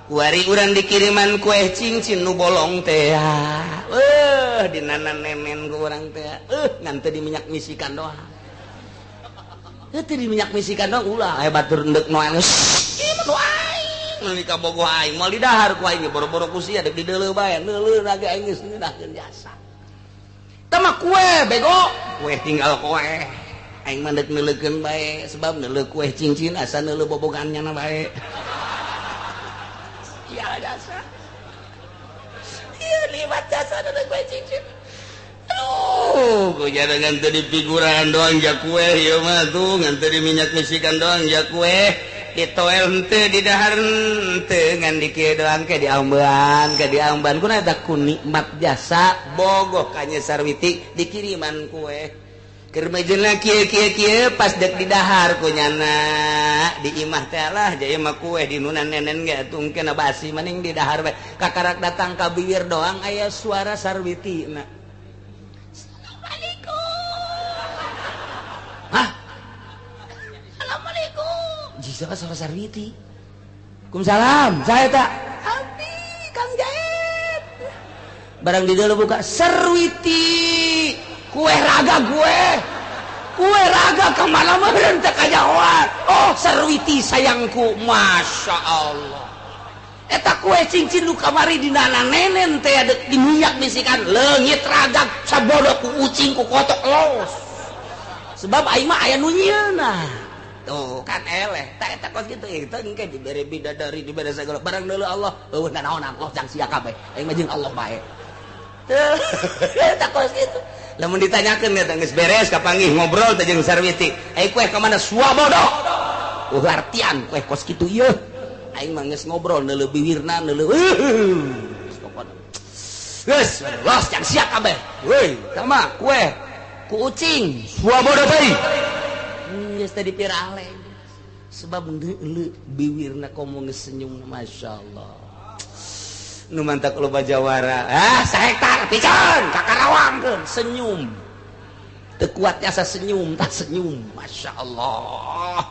kuari urang dikiriman kue cincin nu bolong teh dinanan nemen ku urang teh ngan teu diminyak misikan doang teu diminyak misikan doang ulah aya batur endek nu anu nu aing nu kabogoh aing moal didahar ku aing boro-boro ku sia deuk dideuleu bae neuleuh ge aing geus ngeunahkeun jasa. Tama kue bego, kue tinggal kue. Aing mah deuk neuleukeun bae, sebab neuleuh kue cincin asa neuleuh bobogannya na bae. Iya jasa. Iya liwat jasa neuleuh kue cincin. Aduh, ku jangan ngan di figuran doang ja kue ieu mah tuh, ngan di minyak misikan doang ja kue. Ditoel henteu, di dahar henteu, ngan di kieu doang ke diamban, ke diamban. Kuna eta ku nikmat jasa bogoh ka Nyi Sarwiti dikiriman kue. Keur mejeuna kieu kieu kieu pas dek di dahar ku nyana di imah teh lah jaya mah kue di nunan nenen ge atuh engke basi maning di dahar bae. Kakarak datang ka bibir doang aya suara Sarwiti na. Assalamualaikum. Hah? Assalamualaikum. Jika suara Sarwiti. Waalaikumsalam. Saya tak. Abdi Kang Jaib. Barang di dalam buka Sarwiti. Kue raga gue. Kue raga kemana meureun teh kajahoan. Oh, Sarwiti sayangku. Masya Allah. Eta kue cincin nu kamari dina nenen teh di minyak bisikan leungit raga sabodo ku ucing ku kotok los. Sebab aing mah aya nu nyieunna. Tuh kan eleh. Tak eta kos kitu eta engke dibere bidadari dibere sagala barang deuleu Allah. Eueuh nanaonan Allah jang sia kabeh. Aing mah jeung Allah bae. Tuh eta kos kitu. Lamun ditanyakeun eta geus beres kapanggih ngobrol teh jeung Sarwiti. Ai kue ka mana suabodo. Eueuh artian kue kos kitu ieu. Aing mah geus ngobrol neuleuh biwirna neuleuh. Geus pokona. Geus los jang sia kabeh. Weuy, sama kue ku ucing suabodo bae. Geus teh dipirale. Sebab neuleuh biwirna komo geus senyum masyaallah. Nu mantak loba jawara. Ah, sahektar piceun ka Karawangkeun senyum. Teu kuat asa senyum, tak senyum. Masyaallah.